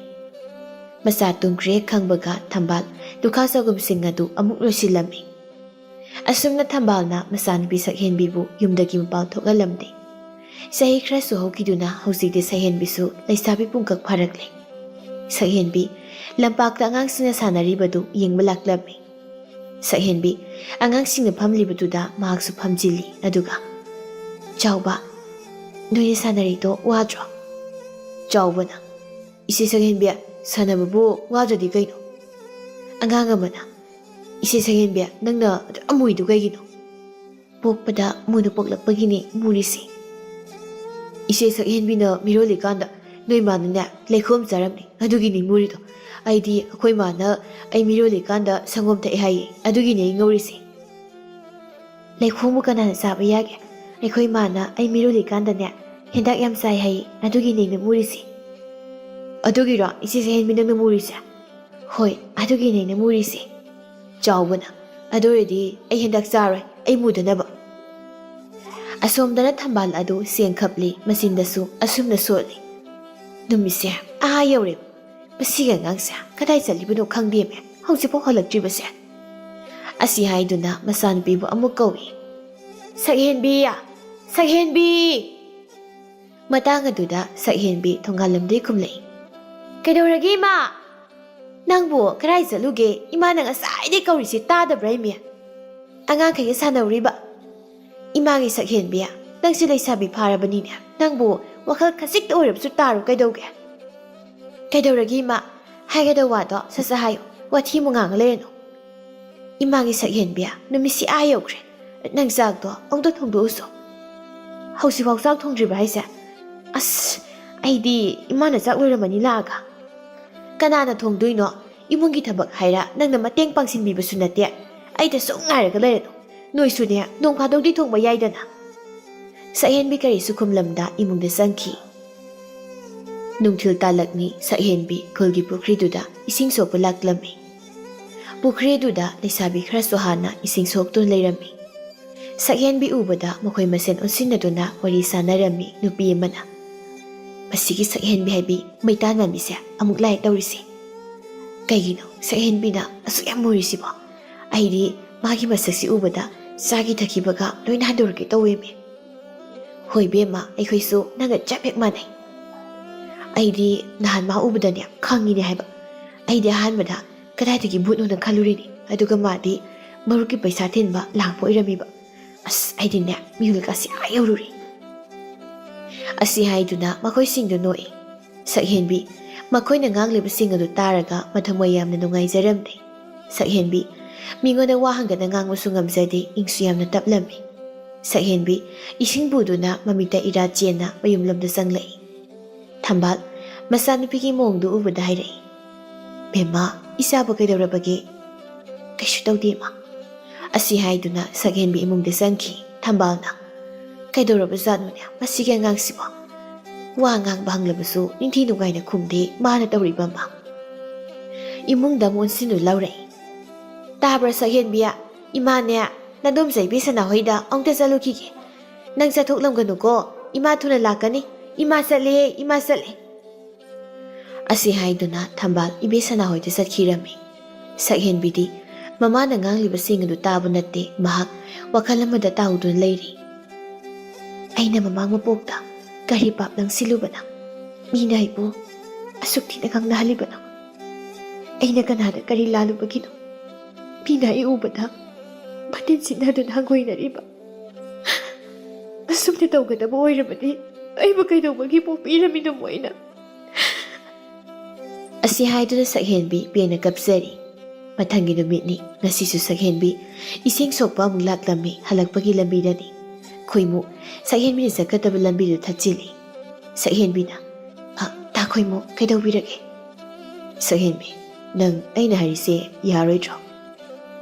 ꯃꯆꯥ ꯇꯨꯝꯈ꯭ꯔꯦ ꯈꯪꯕꯒ ꯊꯝꯕꯥꯜ ꯂꯨꯈꯥ ꯆꯒꯨꯝꯁꯤꯡ ꯑꯗꯨ ꯑꯃꯨꯛ ꯂꯣꯏꯁꯤꯜꯂꯝꯃꯤ꯫ ꯑꯁꯨꯝꯅ ꯊꯝꯕꯥꯜꯅ ꯃꯆꯥꯅꯨꯄꯤ ꯁꯛꯍꯦꯟꯕꯤꯕꯨ ꯌꯨꯝꯗꯒꯤ ꯃꯄꯥꯟ ꯊꯣꯛꯍꯜꯂꯝꯗꯦ꯫ ꯆꯍꯤ ꯈꯔꯁꯨ ꯍꯧꯈꯤꯗꯨꯅ ꯍꯧꯖꯤꯛꯇꯤ ꯁꯛꯍꯦꯟꯕꯤꯁꯨ ꯂꯩꯁꯥꯕꯤ ꯄꯨꯡꯀꯛ ꯐꯥꯔꯛꯂꯦ꯫ ꯁꯛꯍꯦꯟꯕꯤ ꯂꯝꯄꯥꯛꯇ ꯑꯉꯥꯡꯁꯤꯡꯅ ꯁꯥꯟꯅꯔꯤꯕꯗꯨ ꯌꯦꯡꯕ ꯂꯥꯛꯂꯝꯃꯤ꯫ ꯁꯛꯍꯦꯟꯕꯤ ꯑꯉꯥꯡꯁꯤꯡꯅ ꯐꯝꯂꯤꯕꯗꯨꯗ ꯃꯍꯥꯛꯁꯨ ꯐꯝꯖꯤꯜꯂꯤ꯫ ꯑꯗꯨꯒ, "ꯆꯥꯎꯕ, ꯅꯣꯏꯅ ꯁꯥꯟꯅꯔꯤꯗꯣ ꯋꯥꯗ꯭ꯔꯣ?" ꯆꯥꯎꯕꯅ, "ꯏꯆꯦ ꯁꯛꯍꯦꯟꯕꯤ, ꯁꯥꯟꯅꯕꯕꯨ ꯋꯥꯗ꯭ꯔꯗꯤ ꯀꯩꯅꯣ? ꯑꯉꯥꯡ ꯑꯃꯅ, "ꯏꯆꯦ ꯁꯛꯍꯦꯟꯕꯤ, ꯅꯪꯅ ꯑꯗꯨꯛ ꯌꯥꯝ ꯃꯨꯏꯗꯨ ꯀꯩꯒꯤꯅꯣ?" "ꯄꯣꯛꯄꯗ ꯃꯨꯅ ꯄꯣꯛꯂꯛꯄꯒꯤꯅꯦ ꯃꯨꯔꯤꯁꯦ꯫ ꯏꯆꯦ ꯁꯛꯍꯦꯟꯕꯤꯅ ꯃꯤꯔꯣꯜꯂꯤꯀꯥꯟꯗ ꯅꯣꯏ ꯃꯥꯅꯅꯦ ꯂꯩꯈꯣꯝ ꯆꯥꯔꯝꯃꯤ, ꯑꯗꯨꯒꯤꯅꯤ ꯃꯨꯔꯤꯗꯣ꯫ ꯑꯩꯗꯤ ꯑꯩꯈꯣꯏ ꯃꯥꯅ ꯑꯩ ꯃꯤꯔꯣꯜꯂꯤꯀꯥꯟꯗ ꯁꯪꯒꯣꯝ ꯊꯛꯑꯦ ꯍꯥꯏꯌꯦ, ꯑꯗꯨꯒꯤꯅꯦ ꯑꯩ ꯉꯧꯔꯤꯁꯦ꯫" "ꯂꯩꯈꯣꯝꯕꯨ ꯀꯅꯥꯅ ꯆꯥꯕ ꯌꯥꯒꯦ? ꯑꯩꯈꯣꯏ ꯃꯥꯅ ꯑꯩ ꯃꯤꯔꯣꯜꯂꯤꯀꯥꯟꯗꯅꯦ ꯍꯦꯟꯗꯥꯛ ꯌꯥꯝ ꯆꯥꯏ ꯍꯥꯏꯌꯦ, ꯑꯗꯨꯒꯤꯅꯦ ꯑꯩꯅ ꯃꯨꯔꯤꯁꯦ꯫" "ꯑꯗꯨꯒꯤꯔꯣ ꯏꯆꯦ ꯁꯛꯍꯦꯟꯕꯤ ꯅꯪꯅ ꯃꯨꯔꯤꯁꯦ?" "ꯍꯣꯏ, ꯑꯗꯨꯒꯤꯅꯦ ꯑꯩꯅ ꯃꯨꯔꯤꯁꯦ꯫" ꯆꯥꯎꯕꯅ, "ꯑꯗꯨ ꯑꯣꯏꯔꯗꯤ ꯑꯩ ꯍꯦꯟꯗꯥꯛ ꯆꯥꯔꯣꯏ, ꯑꯩ ꯃꯨꯗꯅꯕ꯫" ꯑꯁꯣꯝꯗꯅ ꯊꯝꯕꯥꯜ ꯑꯗꯨ ꯆꯦꯡ ꯈꯞꯂꯤ, ꯃꯆꯤꯟꯗꯁꯨ ꯑꯁꯨꯝꯅ ꯁꯣꯠꯂꯤ꯫ "ꯅꯨꯃꯤꯠꯁꯦ ꯑꯥ ꯌꯧꯔꯦ꯫ ꯃꯁꯤꯒꯤ ꯑꯉꯥꯡꯁꯦ ꯀꯗꯥꯏ ꯆꯠꯂꯤꯕꯅꯣ ꯈꯪꯗꯦꯃꯦ, ꯍꯧꯖꯤꯛꯐꯥꯎ ꯍꯜꯂꯛꯇ꯭ꯔꯤꯕꯁꯦ꯫" ꯑꯁꯤ ꯍꯥꯏꯗꯨꯅ ꯃꯆꯥꯅꯨꯄꯤꯕꯨ ꯑꯃꯨꯛ ꯀꯧꯏ꯫ "ꯁꯛꯍꯦꯟꯕꯤ! ꯁꯛꯍꯦꯟꯕꯤ!" ꯃꯇꯥꯡ ꯑꯗꯨꯗ ꯁꯛꯍꯦꯟꯕꯤ ꯊꯣꯡꯒꯥꯜꯂꯝꯗꯒꯤ ꯈꯨꯝꯂꯛꯏ꯫ "ꯀꯩꯗꯧꯔꯒꯦ, ꯏꯃꯥ?" "ꯅꯪꯕꯨ ꯀꯗꯥꯏ ꯆꯠꯂꯨꯒꯦ? ꯏꯃꯥꯅ ꯉꯁꯥꯏꯗꯩ ꯀꯧꯔꯤꯁꯤ ꯇꯥꯗꯕ꯭ꯔꯥ, ꯏꯃꯤ? ꯑꯉꯥꯡꯈꯩꯒ ꯁꯥꯟꯅꯧꯔꯤꯕ?" "ꯏꯃꯥꯒꯤ ꯁꯛꯍꯦꯟꯕꯤ, ꯅꯪꯁꯤ ꯂꯩꯁꯥꯕꯤ ꯐꯥꯔꯕꯅꯤꯅꯦ, ꯅꯪꯕꯨ ꯋꯥꯈꯜ ꯈꯖꯤꯛꯇ ꯑꯣꯏꯔꯕꯁꯨ ꯇꯥꯔꯣ ꯀꯩꯗꯧꯒꯦ?" "ꯀꯩꯗꯧꯔꯒꯦ, ꯏꯃꯥ? ꯍꯥꯏꯒꯗꯧ ꯋꯥꯗꯣ ꯁꯠ ꯁꯠ ꯍꯥꯏꯌꯨ, ꯋꯥꯊꯤ ꯑꯃꯨꯛ ꯉꯥꯡꯉ ꯂꯩꯔꯅꯨ꯫" "ꯏꯃꯥꯒꯤ ꯁꯛꯍꯦꯟꯕꯤ, ꯅꯨꯃꯤꯠꯁꯤ ꯑꯥ ꯌꯧꯈ꯭ꯔꯦ꯫ ꯅꯪ ꯆꯥꯛꯇꯣ ꯑꯃꯨꯛꯇ ꯊꯣꯡꯗꯣꯛꯎꯁꯣ꯫" "ꯍꯧꯖꯤꯛꯐꯥꯎ ꯆꯥꯛ ꯊꯣꯡꯗ꯭ꯔꯤꯕ ꯍꯥꯏꯁꯦ? ꯑꯁ, ꯑꯩꯗꯤ ꯏꯃꯥꯅ ꯆꯥꯛ ꯂꯣꯏꯔꯝꯃꯅꯤ ꯂꯥꯛꯑꯒ꯫" "ꯀꯅꯥꯅ ꯊꯣꯡꯗꯣꯏꯅꯣ? ꯏꯃꯨꯡꯒꯤ ꯊꯕꯛ ꯍꯥꯏꯔ ꯅꯪꯅ ꯃꯇꯦꯡ ꯄꯥꯡꯁꯤꯟꯕꯤꯕꯁꯨ ꯅꯠꯇꯦ꯫ ꯑꯩꯗ ꯁꯨꯝ ꯉꯥꯏꯔꯒ ꯂꯩꯔꯅꯨ꯫ ꯅꯣꯏꯁꯨꯅꯦ, ꯅꯣꯡ ꯐꯥꯗꯣꯛꯇꯤ ꯊꯣꯡꯕ ꯌꯥꯏꯗꯅ꯫" ꯁꯛꯍꯦꯟꯕꯤ ꯀꯔꯤꯁꯨ ꯈꯨꯝꯂꯝꯗ ꯏꯃꯨꯡꯗ ꯆꯪꯈꯤ꯫ ꯅꯨꯡꯊꯤꯜ ꯇꯥꯂꯛꯅꯤ, ꯁꯛꯍꯦꯟꯕꯤ ꯈꯨꯜꯒꯤ ꯄꯨꯈ꯭ꯔꯤꯗꯨꯗ ꯏꯁꯤꯡ ꯁꯣꯛꯄ ꯂꯥꯛꯂꯝꯃꯤ꯫ ꯄꯨꯈ꯭ꯔꯤꯗꯨꯗ ꯂꯩꯁꯥꯕꯤ ꯈꯔꯁꯨ ꯍꯥꯟꯅ ꯏꯁꯤꯡ ꯁꯣꯛꯇꯨꯅ ꯂꯩꯔꯝꯃꯤ꯫ ꯁꯛꯍꯦꯟꯕꯤ ꯎꯕꯗ ꯃꯈꯣꯏ ꯃꯁꯦꯟ ꯑꯣꯟꯁꯤꯟꯅꯗꯨꯅ ꯋꯥꯔꯤ ꯁꯥꯟꯅꯔꯝꯃꯤ ꯅꯨꯄꯤ ꯑꯃꯅ꯫ "ꯃꯁꯤꯒꯤ ꯁꯛꯍꯦꯟꯕꯤ ꯍꯥꯏꯕꯤ ꯃꯩꯇꯥꯟ ꯃꯥꯟꯕꯤꯁꯦ ꯑꯃꯨꯛ ꯂꯥꯛꯑꯦ ꯇꯧꯔꯤꯁꯦ꯫ ꯀꯩꯒꯤꯅꯣ ꯁꯛꯍꯦꯟꯕꯤꯅ ꯑꯁꯨꯛ ꯌꯥꯝ ꯃꯨꯔꯤꯁꯤꯕꯣ? ꯑꯩꯗꯤ ꯃꯥꯒꯤ ꯃꯁꯛꯁꯤ ꯎꯕꯗ ꯆꯥꯈꯤ ꯊꯛꯈꯤꯕꯒ ꯂꯣꯏꯅ ꯍꯟꯗꯣꯔꯛꯀꯦ ꯇꯧꯋꯦꯃꯤ꯫" "ꯍꯣꯏ ꯏꯕꯦꯝꯃ, ꯑꯩꯈꯣꯏꯁꯨ ꯅꯪꯒ ꯆꯞ ꯍꯦꯛ ꯃꯥꯟꯅꯩ꯫ ꯑꯩꯗꯤ ꯅꯍꯥꯟ ꯃꯥ ꯎꯕꯗꯅꯦ ꯈꯪꯉꯤꯅꯦ ꯍꯥꯏꯕ꯫ ꯑꯩꯗꯤ ꯑꯍꯥꯟꯕꯗ ꯀꯗꯥꯏꯗꯒꯤ ꯚꯨꯠꯅꯣꯅ ꯈꯜꯂꯨꯔꯤꯅꯤ, ꯑꯗꯨꯒ ꯃꯥꯗꯤ ꯃꯔꯨꯞꯀꯤ ꯄꯩꯁꯥ ꯊꯤꯟꯕ ꯂꯥꯛꯄ ꯑꯣꯏꯔꯝꯃꯤꯕ꯫ ꯑꯁ, ꯑꯩꯗꯤꯅꯦ ꯃꯤꯍꯨꯜꯀꯥꯁꯤ ꯑꯥ ꯌꯧꯔꯨꯔꯦ꯫" ꯑꯁꯤ ꯍꯥꯏꯗꯨꯅ ꯃꯈꯣꯏꯁꯤꯡꯗꯨ ꯅꯣꯛꯏ꯫ ꯁꯛꯍꯦꯟꯕꯤ, ꯃꯈꯣꯏꯅ ꯉꯥꯡꯂꯤꯕꯁꯤꯡ ꯑꯗꯨ ꯇꯥꯔꯒ ꯃꯊꯃꯣꯏ ꯌꯥꯝꯅ ꯅꯨꯡꯉꯥꯏꯖꯔꯝꯗꯦ꯫ ꯁꯛꯍꯦꯟꯕꯤ ꯃꯤꯉꯣꯟꯗ ꯋꯥ ꯍꯪꯒꯠꯅ ꯉꯥꯡꯕꯁꯨ ꯉꯝꯖꯗꯦ, ꯏꯪꯁꯨ ꯌꯥꯝꯅ ꯇꯞꯂꯝꯃꯤ꯫ ꯁꯛꯍꯦꯟꯕꯤ ꯏꯁꯤꯡ ꯄꯨꯗꯨꯅ ꯃꯃꯤꯠꯇ ꯏꯔꯥ ꯆꯦꯟꯅ ꯃꯌꯨꯝꯂꯣꯝꯗ ꯆꯪꯂꯛꯏ꯫ ꯊꯝꯕꯥꯜ ꯃꯆꯥꯅꯨꯄꯤꯒꯤ ꯃꯑꯣꯡꯗꯨ ꯎꯕꯗ ꯍꯥꯏꯔꯛꯏ, "ꯕꯦꯝꯃ, ꯏꯆꯥꯕꯨ ꯀꯩꯗꯧꯔꯕꯒꯦ?" "ꯀꯩꯁꯨ ꯇꯧꯗꯦ, ꯏꯃꯥ"꯫ ꯑꯁꯤ ꯍꯥꯏꯗꯨꯅ ꯁꯛꯍꯦꯟꯕꯤ ꯏꯃꯨꯡꯗ ꯆꯪꯈꯤ꯫ ꯊꯝꯕꯥꯜꯅ, "ꯀꯩꯗꯧꯔꯕꯖꯥꯠꯅꯣꯅꯦ ꯃꯁꯤꯒꯤ ꯑꯉꯥꯡꯁꯤꯕꯣ? ꯋꯥ ꯉꯥꯡꯕ ꯍꯪꯂꯕꯁꯨ ꯅꯤꯡꯊꯤ ꯅꯨꯡꯉꯥꯏꯅ ꯈꯨꯝꯗꯦ, ꯃꯥꯅ ꯇꯧꯔꯤꯕ ꯑꯃ"꯫ ꯏꯃꯨꯡꯗ ꯑꯃꯨꯛ ꯑꯣꯟꯁꯤꯟꯗꯨꯅ ꯂꯥꯎꯔꯛꯏ, "ꯇꯥꯕ꯭ꯔꯥ ꯁꯛꯍꯦꯟꯕꯤ? ꯏꯃꯥꯅꯦ, ꯅꯗꯣꯝꯆꯥ ꯏꯕꯦꯁꯅꯥ ꯍꯣꯏꯗ ꯑꯃꯨꯛꯇ ꯆꯠꯂꯨꯈꯤꯒꯦ꯫ ꯅꯪ ꯆꯠꯊꯣꯛꯂꯝꯒꯅꯨꯀꯣ, ꯏꯃꯥ ꯊꯨꯅ ꯂꯥꯛꯀꯅꯤ꯫ ꯏꯃꯥ ꯆꯠꯂꯦ, ꯏꯃꯥ ꯆꯠꯂꯦ"꯫ ꯑꯁꯤ ꯍꯥꯏꯗꯨꯅ ꯊꯝꯕꯥꯜ ꯏꯕꯦꯁꯅꯥ ꯍꯣꯏꯗ ꯆꯠꯈꯤꯔꯝꯃꯤ꯫ ꯁꯛꯍꯦꯟꯕꯤꯗꯤ ꯃꯃꯥꯅ ꯉꯥꯡꯂꯤꯕꯁꯤꯡ ꯑꯗꯨ ꯇꯥꯕ ꯅꯠꯇꯦ, ꯃꯍꯥꯛ ꯋꯥꯈꯜ ꯑꯃꯗ ꯇꯥꯎꯗꯨꯅ ꯂꯩꯔꯤ꯫ "ꯑꯩꯅ ꯃꯃꯥꯡ ꯃꯄꯣꯛꯇ ꯀꯔꯤ ꯄꯥꯞ ꯂꯪꯁꯤꯜꯂꯨꯕꯅ ꯃꯤꯅ ꯑꯩꯕꯨ ꯑꯁꯨꯛ ꯊꯤꯅ ꯉꯥꯡꯅꯍꯜꯂꯤꯕꯅꯣ? ꯑꯩꯅ ꯀꯅꯥꯗ ꯀꯔꯤ ꯂꯥꯜꯂꯨꯕꯒꯤꯅꯣ ꯃꯤꯅ ꯑꯩ ꯎꯕꯗ ꯃꯇꯤꯟ ꯁꯤꯠꯅꯗꯨꯅ ꯍꯪꯒꯣꯏꯅꯔꯤꯕ? ꯑꯁꯨꯝꯅ ꯇꯧꯒꯗꯕ ꯑꯣꯏꯔꯕꯗꯤ ꯑꯩꯕꯨ ꯀꯩꯗꯧꯕꯒꯤ ꯄꯣꯛꯄꯤꯔꯝꯃꯤꯅꯣ ꯃꯣꯏꯅ?" ꯑꯁꯤ ꯍꯥꯏꯗꯨꯅ ꯁꯛꯍꯦꯟꯕꯤ ꯄꯦꯟꯅ ꯀꯞꯆꯔꯤ꯫ ꯃꯊꯪꯒꯤ ꯅꯨꯃꯤꯠꯅꯤ꯫ ꯉꯁꯤꯁꯨ ꯁꯛꯍꯦꯟꯕꯤ ꯏꯁꯤꯡ ꯁꯣꯛꯄ ꯑꯃꯨꯛ ꯂꯥꯛꯂꯝꯃꯤ꯫ ꯍꯜꯂꯛꯄꯒꯤ ꯂꯝꯕꯤꯗꯅꯤ꯫ ꯈꯣꯏꯃꯨ ꯁꯛꯍꯦꯟꯕꯤꯅ ꯆꯠꯀꯗꯕ ꯂꯝꯕꯤꯗꯨ ꯊꯠꯆꯤꯜꯂꯤ꯫ ꯁꯛꯍꯦꯟꯕꯤꯅ, "ꯑ, ꯇꯥ ꯈꯣꯏꯃꯨ, ꯀꯩꯗꯧꯕꯤꯔꯒꯦ?" ꯁꯛꯍꯦꯟꯕꯤ, "ꯅꯪ ꯑꯩꯅ ꯍꯥꯏꯔꯤꯁꯦ ꯌꯥꯔꯣꯏꯗ꯭ꯔꯣ?"